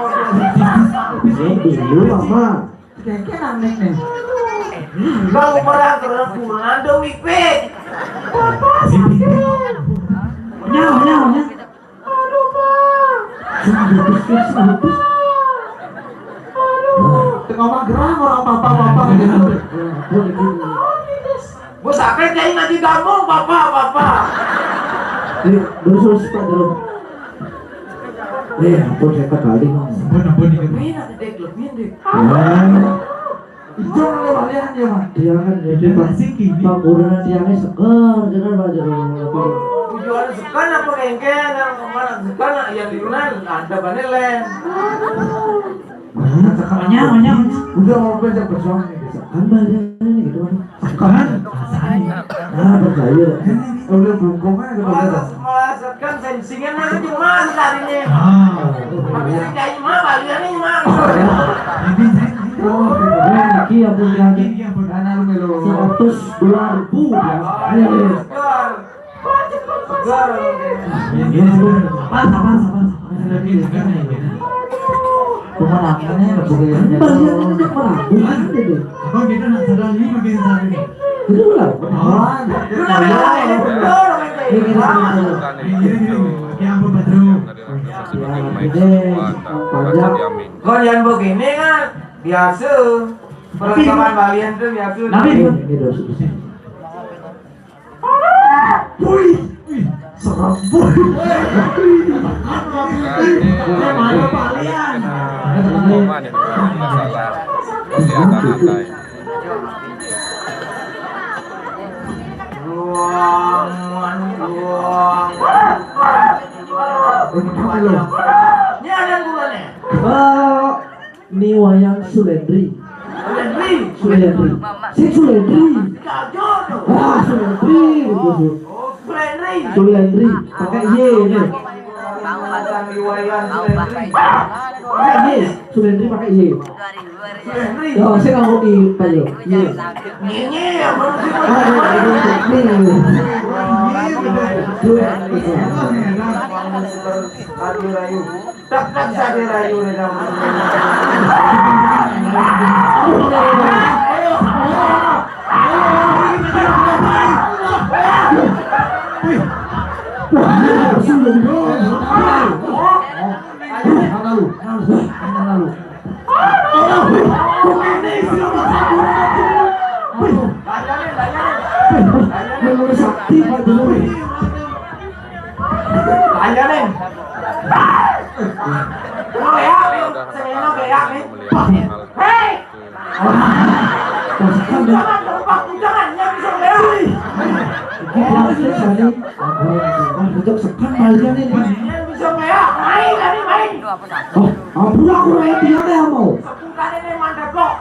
Ini dulu, Mama. Kayaknya nangis nih. Bang, umur aku kurang ada wipik. Papa sakit. Nyau, nyau, nyau. Aduh, Pak. Aduh. Tengah mah gerah orang papa-papa gitu. Gue sakit, jadi nanti kamu papa-papa. Ini khusus, Pak, dulu. Eh, ampun, saya kali, Mang. Ampun, ampun, ini. Enak, Dek, lebih, Dek. Ya. Itu oleh balian ya, Mang. Dia kan jadi Dia pang-, masih gini. Pangkurenan tiangnya seger, seger, Pak Jero. Tujuannya seger apa kengken? Yang mana seger? Yang di Yunan ada banelen. Mana seger? Banyak, banyak, banyak. Udah mau baca bersuang nih. Seger balian ini gitu, Mang. Seger, rasanya. Ah, percaya. Ini, ini udah bungkung aja. Malah, malah seger, sensingan aja, Mas, hari ini. Ah. Tapi saya cari mah, balian ini, Mang. Ini saya Oh, ini iki ya, Bun, ya. Ini ya, Bun. Mana lu melu? Seratus dua ribu, ya. Iya, iya. Segar. Segar. Iya, iya, Bun. Sabar, sabar, sabar, sabar. Ada lagi, ada lagi. Cuma namanya udah boleh ya. Balian ini udah merabu, kan, gitu. Abang kita nak sadar ini pakai sadar ini. Itu lah. Oh. Ini, ini, ini. Oke, ampun, Pak Bro. Sebagai main semua, tak kasih diamin. Kok yang begini kan biasa. Perlengkapan balian tuh biasa. Tapi ini, ini udah susah. Wih, wih, serem, boy. Ini mana balian? Ini masalah kesehatan anda ini. Ruang, ruang. Ini apa lo? Ini ada gulanya. Eh, Ni wayang Sulendri. Sulendri. Sulendri. Si Sulendri. Kajo tuh. Ah, Sulendri gitu, Bu. Oh, Sulendri. Sulendri. Pakai Y ini. Kawasan Iwayan Sulendri. Pakai Y. Sulendri pakai Y. Sulendri. Yo, saya nggak mau di, Pak, yo. Iya. Nyenye ya, Bang. Ah, iya, iya, iya. Iya, iya. Iya, iya. Iya, iya. Tak, tak, saya kira, ayo, udah, udah. Wih. Wah, sudah. Mana lu? Mana lu? Wih. Wih. Wih. Wih. Wih. Ayo, nih. Mau ya, nih. Saya mau ya, nih. Hei! Jangan, jangan, jangan, jangan, jangan, jangan, jangan. Ini dia, ini dia. Untuk sepan balian ini. Yang bisa ya, main, main, main. Oh, ampun, aku raya dia ya mau. Sebutan ini mantap kok.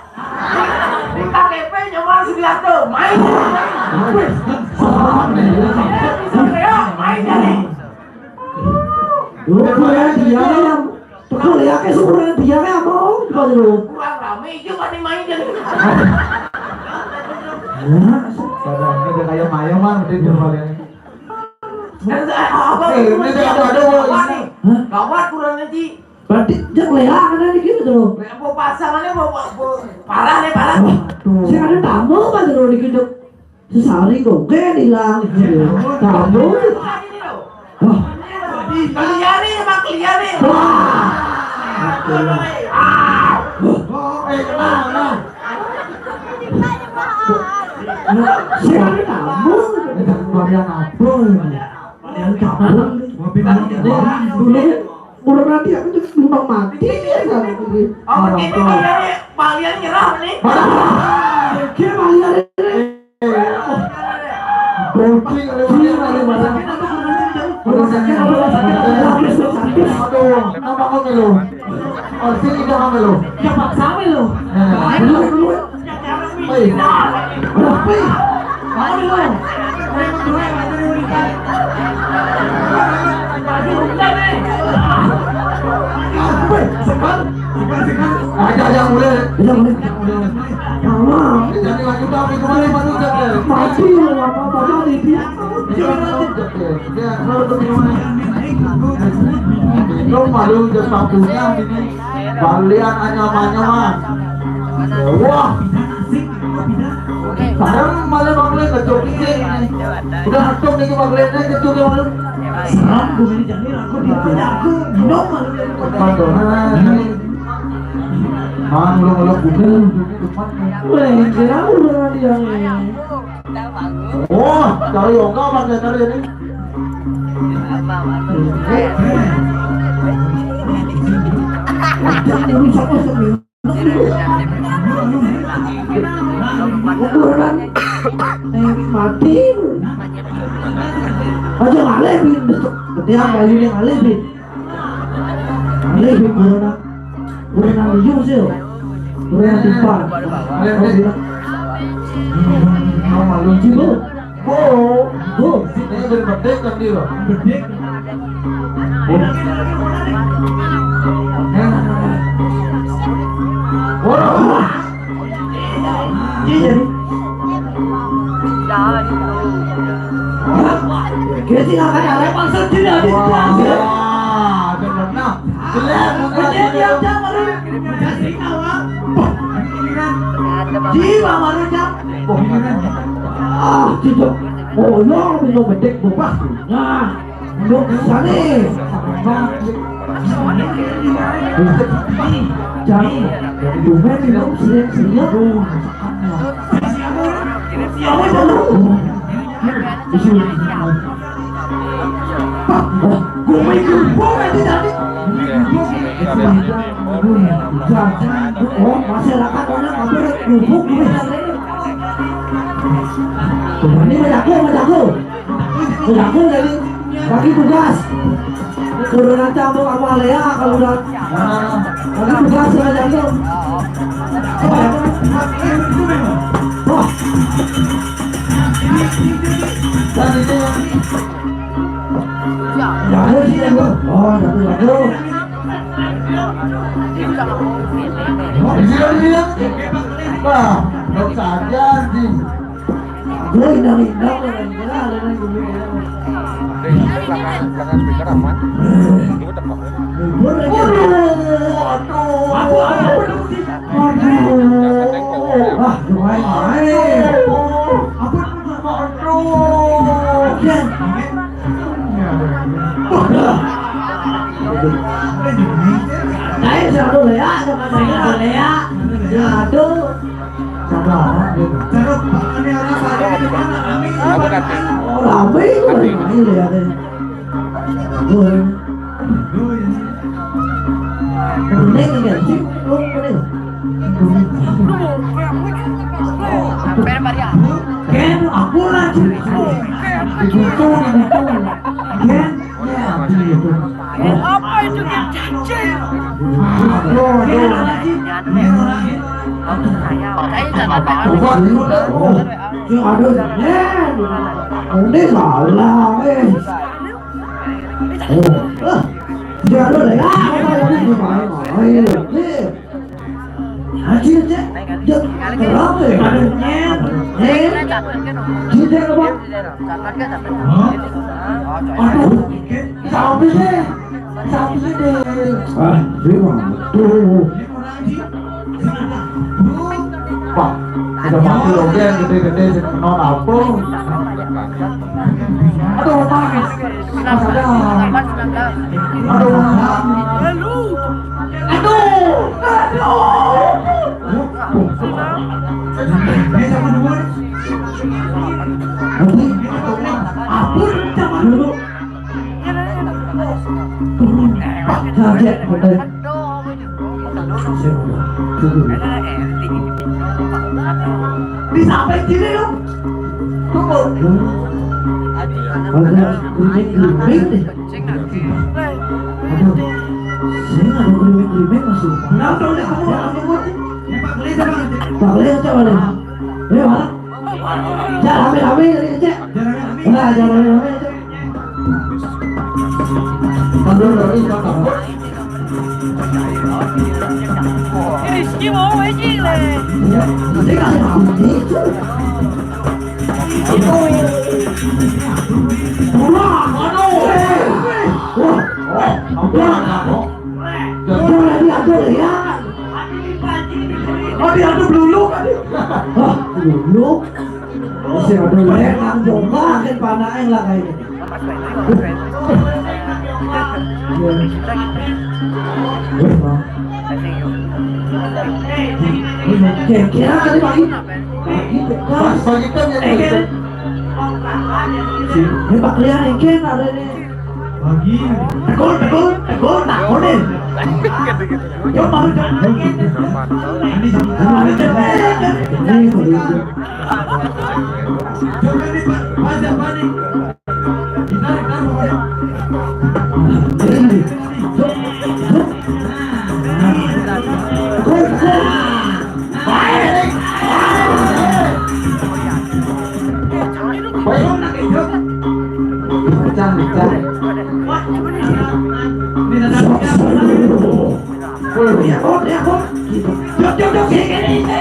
Di K T P nyaman Sugiharto, main. Wih, serem nih. Bisa ya, main jadi. Lu kuliah dia yang kuliah ke syukuran dia ya mau gimana lu? Kurang rame itu kan main jadi. Ya, sadar ini udah kayak mayo mah, mending dia balian. Apa? Eh, ini udah ada, ada, Bos. Gawat nih. Hah? Gawat kurang aja. Berarti dia kelihatan kan gitu tuh. Mau pasangannya mau, mau, mau parah nih, parah. Wah, saya ada tamu apa tuh dikit tuh. Sesari kok kayak hilang gitu. Tamu. Wah. Kalian nih, emang kalian nih. Wah. Ah. Oh, eh, kenal, kenal. Saya ada tamu. Ini varian apa ini? Varian tamu. Dulu. Urang nanti aku tuh numpang mati ya sama ini. Oh, ini kalian nih, kalian nyerah nih. Dia kalian ini. Bocil, lu lihat kali mana? Rumah sakit apa? Rumah sakit apa? Aduh, apa kau melu? Oh, sini kita melu. Ya paksa melu. Nah, dulu, dulu. Hei. Hei. Mau dulu. Hei, sekarang. Aja, aja, mulai. Aja, mulai. Ini jadi lanjut, tapi kembali, Pak Ujang, ya. Mati, apa-apa jadi. Ya, kalau begini. Lo malu, udah satunya ini. Balian anyam-anyam, Mas. Wah. Sekarang malah Bang Len ngejok ini. Udah antum nih Bang Len, ngejok ya, malu. Seram, gue ini jadi aku di aku. Minum, malu. Pandoran. Mang, lu, lu, bukan. Weh, kira udah dia. Oh, cari yoga apa dia cari ini? Eh, eh. Jangan rusak-rusak nih. Ukuran. Eh, mati. Aja ngalih, Bin. Gede apa ini ngalih, Bin? Ngalih, Bin, corona. Corona liu sih. Corona timpal. Ngalih, Bin. Mau malu, Cibo. Oh, oh, ini dari bedek kan dia. Bedek. Oh. Nah. Waduh. Iya, jadi. Dia sih nggak kayak ada maksud dia, dia. Wah, bener. Nah, jelek, jelek, jelek. Dia, dia, dia, baru. Dia sih, awal. Jiwa baru, Cak. Oh, iya. Ah, tidak. Oh, ya, belum bedek, berubah. Nah, belum sana. Jangan, jangan, belum, belum, siap, siap. Siapa, siapa? Gue main gubuk aja tadi. Oh, masyarakat orang kabur gubuk gue. Ini banyak gue, banyak gue. Banyak gue jadi bagi tugas. Turun aja sama, sama Lea kalau udah bagi tugas sama Jatuh. Wah. Dan itu yang Jatuh sih yang gua. Oh, Jatuh, Jatuh. Bisa dibilang. Wah, dok saja anjing. Gue indah-indah, gue indah-indah, ada yang gue bilang. Deh, belakang, belakang speaker aman. Gue tepok. Gue lagi. Waduh, aduh. Apa, apa, apa, apa? Aduh. Wah, gue main. Apa? Aduh. Oke. Saya satu Lea, sama saya Lea. Aduh. Sabar, gitu. Taruh, ini orang pada di mana? Kami ini. Aku pada nanti. Oh, rame itu, nanti. Rame, Lea, deh. Gue. Kuning ini, sih, kuning. Ken, aku lagi. Dibutuh, dibutuh. Ken, ya, itu. Apa itu, Ken? Cacing. Aduh, aduh. Ken, ada, Ken. Ken, ada, Ken. Coba dulu. Oh, ya, aduh, Ken. Ini salah, eh. Oh, ah, dia ada, ya. Apa ini? Ayo, Ken. Haji, Cek. Dia kenapa ya? Aduh, Ken. Eh? Dia apa? Hah? Aduh, sampai deh. Sampai deh. Ah, dia mah betul. Wah, udah mati loh, dia gede-gede sih, non apa? Aduh, Mas. Mas, ada. Aduh, Mas. Aduh. Aduh. Ini sama dua. Ampun, sama dulu. Pak, kaget, bener. Disampaikan sini, lu. Tunggu. Ada gerimis-gerimis deh. Aduh, saya nggak ada gerimis-gerimis masih. Kenapa udah kamu, kamu, kamu? Pak Lea, coba deh. Ayo, mana? Jangan rame-rame tadi, Cek. Nah, jangan rame-rame, Cek. Rizky mau aja le. Ini kasih rame itu. Wah, aduh. Wah, wah, ampun, ampun. Jangan lagi aduh ya. Oh, diaduk dulu kan? Hah, dulu? Sing aduh, Lek, nang coba kan panake lah kayak gitu. Wes, Bang. Kira-kira tadi pagi. Pagi tugas. Pagi kan ya, eh, kan? Ini Pak Lian, engken ada ini. Pagi. Tegul, tegul, tegul, tak boleh. Yo, baru jalan. Ini, ini, ini, ini, ini, ini, ini, ini, ini, pecah, pecah. Woi, ya, Bot, ya, Bot. Gitu. Jok, jok, jok, sini, sini, sini.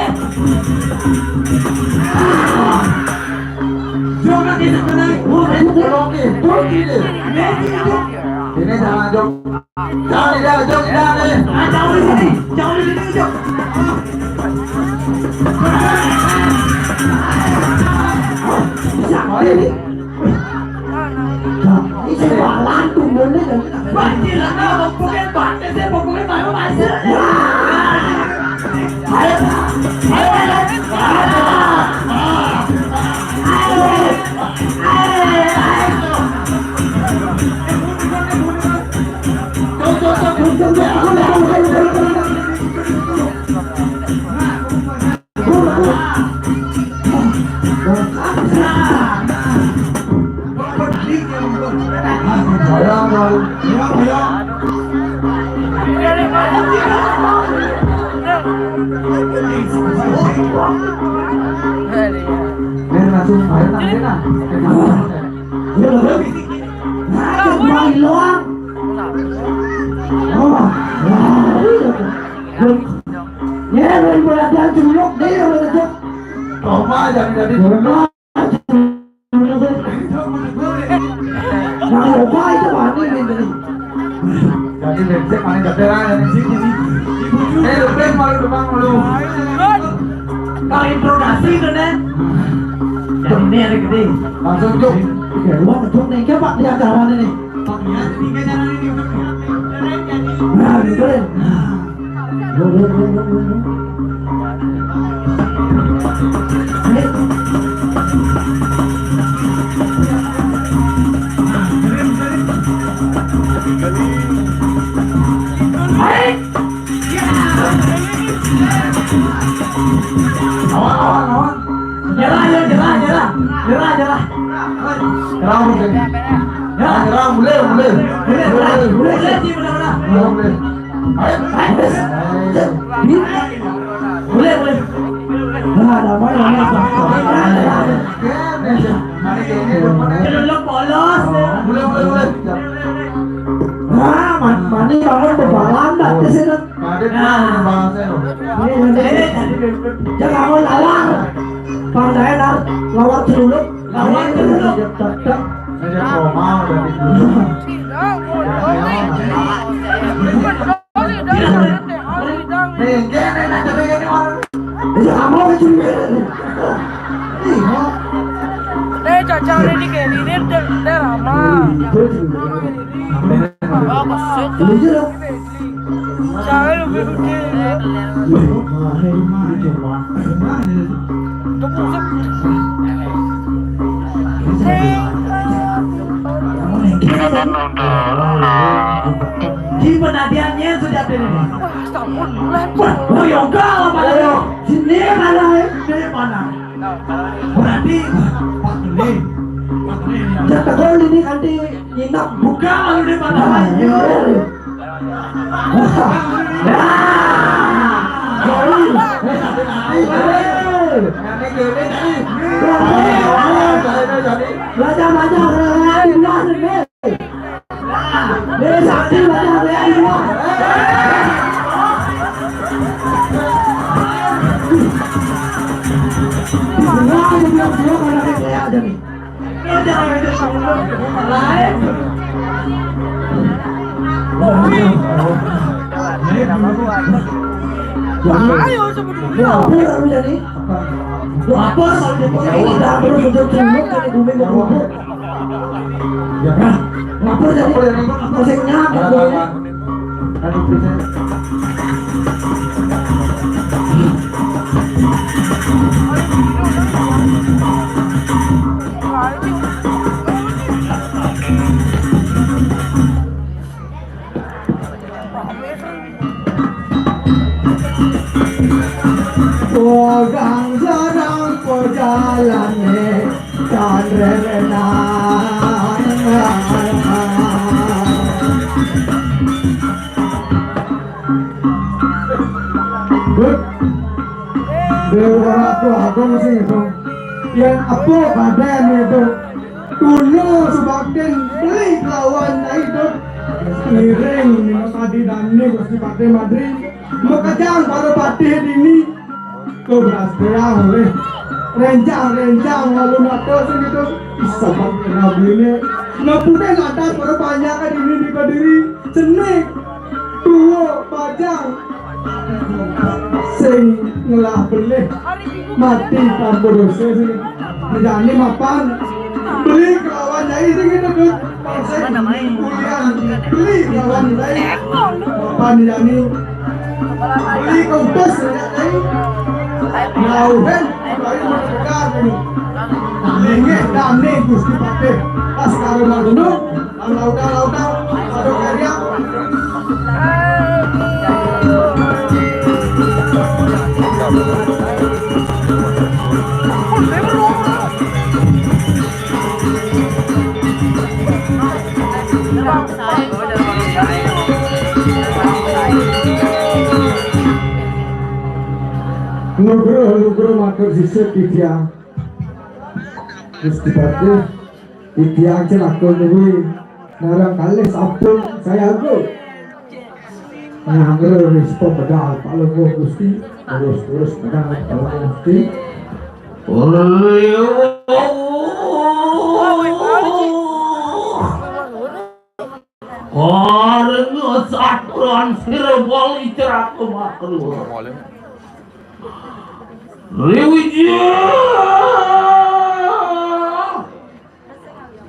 Jok, nanti, nanti, nanti. Wah, jok, jok, jok, jok. Ini, ini, jok. Ini jangan, jok. Jangan, tidak, jok, tidak, nih. Ah, jauh di sini. Jauh di sini, jok. Bisa, ini. Nah, ini jualan tuh, bener kan? Banjir, lah, nah, pokoknya banjir, saya pokoknya baru masuk. Wah. Ayo, ayo, ayo. Ayo, ayo, ayo. Tuh, tuh, tuh, tuh, tuh, tuh, tuh, tuh, tuh, tuh, tuh. Ini langsung air nang, air nang. Nah, kembali loang. Oh, wah, iya. Ya, dari bola dia juluk, dia udah ngejek. Coba jadi, jadi juluk. Nah, coba itu mana ini tadi? Jadi lecet mana gede lah, yang sini. Eh, lu kan malu depan lu. Kalau interogasi itu, Nek. Jadi ini ada gede. Langsung, Cuk. Oke, lu ngejek nih, coba di acara ini. Nah, gitu deh. Nah. Awan, awan, awan. Nyerah, ya, nyerah, nyerah. Nyerah, nyerah. Nyerah, mulai. Nyerah, nyerah, mulai, mulai. Mulai, mulai, mulai, mulai, mulai. Mulai, mulai. Ayo. Ayo, wes. Mulai, mulai. Nah, damai, damai. Celuluk polos. Mulai, mulai, mulai. Wah, man-, mani bangun bebalan dah di sini. Nah. Ini, ini. Jangan mau lawar. Pandai nar, lawar celuluk. Lawar celuluk. Tek, tek. Saya mau dari dulu. Nih, gini, nah, coba gini, orang. Iya, kamu kecil. Iya. Eh, cacang ini kayak ini, dia, dia ramah. Iya, iya. Oh, maksud. Iya, iya. Saya lebih gede. Wih, mahal, mahal, mahal. Itu pusat. Gimana dia, Nyen, sudah ini? Wah, astaga, mulai. Wah, oh, yoga lah, Pak. Ayo, sini mana, eh? Dari mana? Berarti, Pak Gede. Pak Gede, ya. Jangan tahu ini nanti nginap. Buka, lalu di mana? Ayo. Wah. Wah. Jauh. Eh, tapi nanti, eh. Nanti gede, nanti. Wah. Baca, baca, baca, baca, baca. Ini sakti banyak ya, ini. Semua yang bilang dia pada kayak aja nih. Ini jangan ada sama lain. Ayo, sebelum lapor, jadi lapor kalau dia pakai udah terus untuk sumut, jadi bumi mau. Ya, nah, lapor jadi, lapor jadi, lapor sing nyampe. Aduh, bisa. Tan rerenan. Déwa Ratu Agung sing itu. Yén apa kadén itu? Tuna subaktin beli kelawan Nyai Dut. Ngiring minangka didani Gusti Patih Madri. Makejang para patih dini. Tuh beras goyang oleh renjang-renjang lalu mata sing itu. Ih, sabab kena beliné. Nepukin adat para panjaka dini di Kediri. Seni. Tua bajang. Sing ngelah belih mati tanpa dosa sini. Jani mapan beli kelawan Nyai sing itu, Dut. Sing kuliah beli kelawan Nyai. Mapan jani beli keutus Nyai. Nauhen bari mendekat ini. Linggih dani Gusti Patih Baskara Manggunung. Lautan, lautan, lautan, aduh, karya. Nugroh, nugroh, matur sisip, titiang. Gusti Patih. Titiang celaka nuri. Narang kalih sampun sayaga. Nyanggra wis pemedal Palungguh Gusti. Terus-terus pedal Palungguh Gusti. Karena saturan sira bali ceraka maklur. Riwijaya.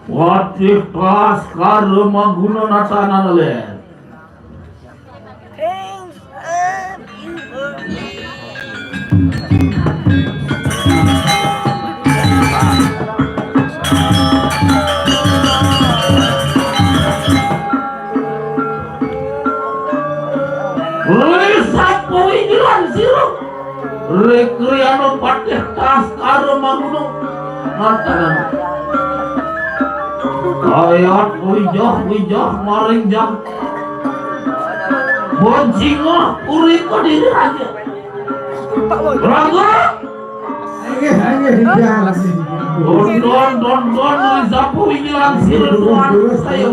Patih Baskara Manggunung natanan ler. Ri sapuingilan sira. Ri kriana Patih Baskara Manggunung. Ngatakan. Ayat wijah-wijah maring jam. Boncingah urip Kediri raja. Raga. Inggih, inggih, inggih. Don, don, don, don, ri sapuingilan sira tuan. Saya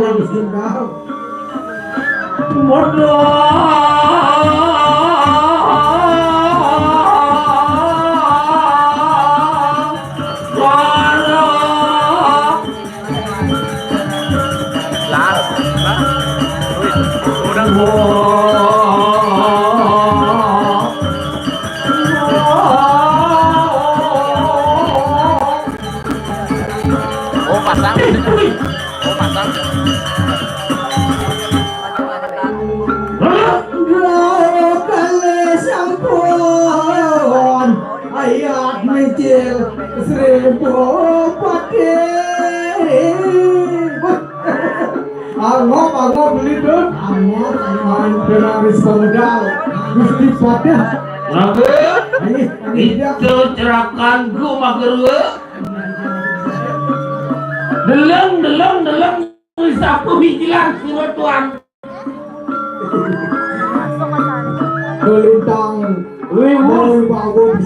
Modal. Suara. Lah, lah. Wih, udah. Oh, pasang. Oh, pasang. Hah? Kali sampun ayat micil seribu patih. Angop, angop, beli, Dun. Angop, angop. Kena wis pemedal. Gusti Patih. Lagu. Ayo, ayo, itu cerakan ku magerua. Deleng, deleng, deleng. Sapu hijilan sira tuan. Lintang. Wih, wih. Mau bangun.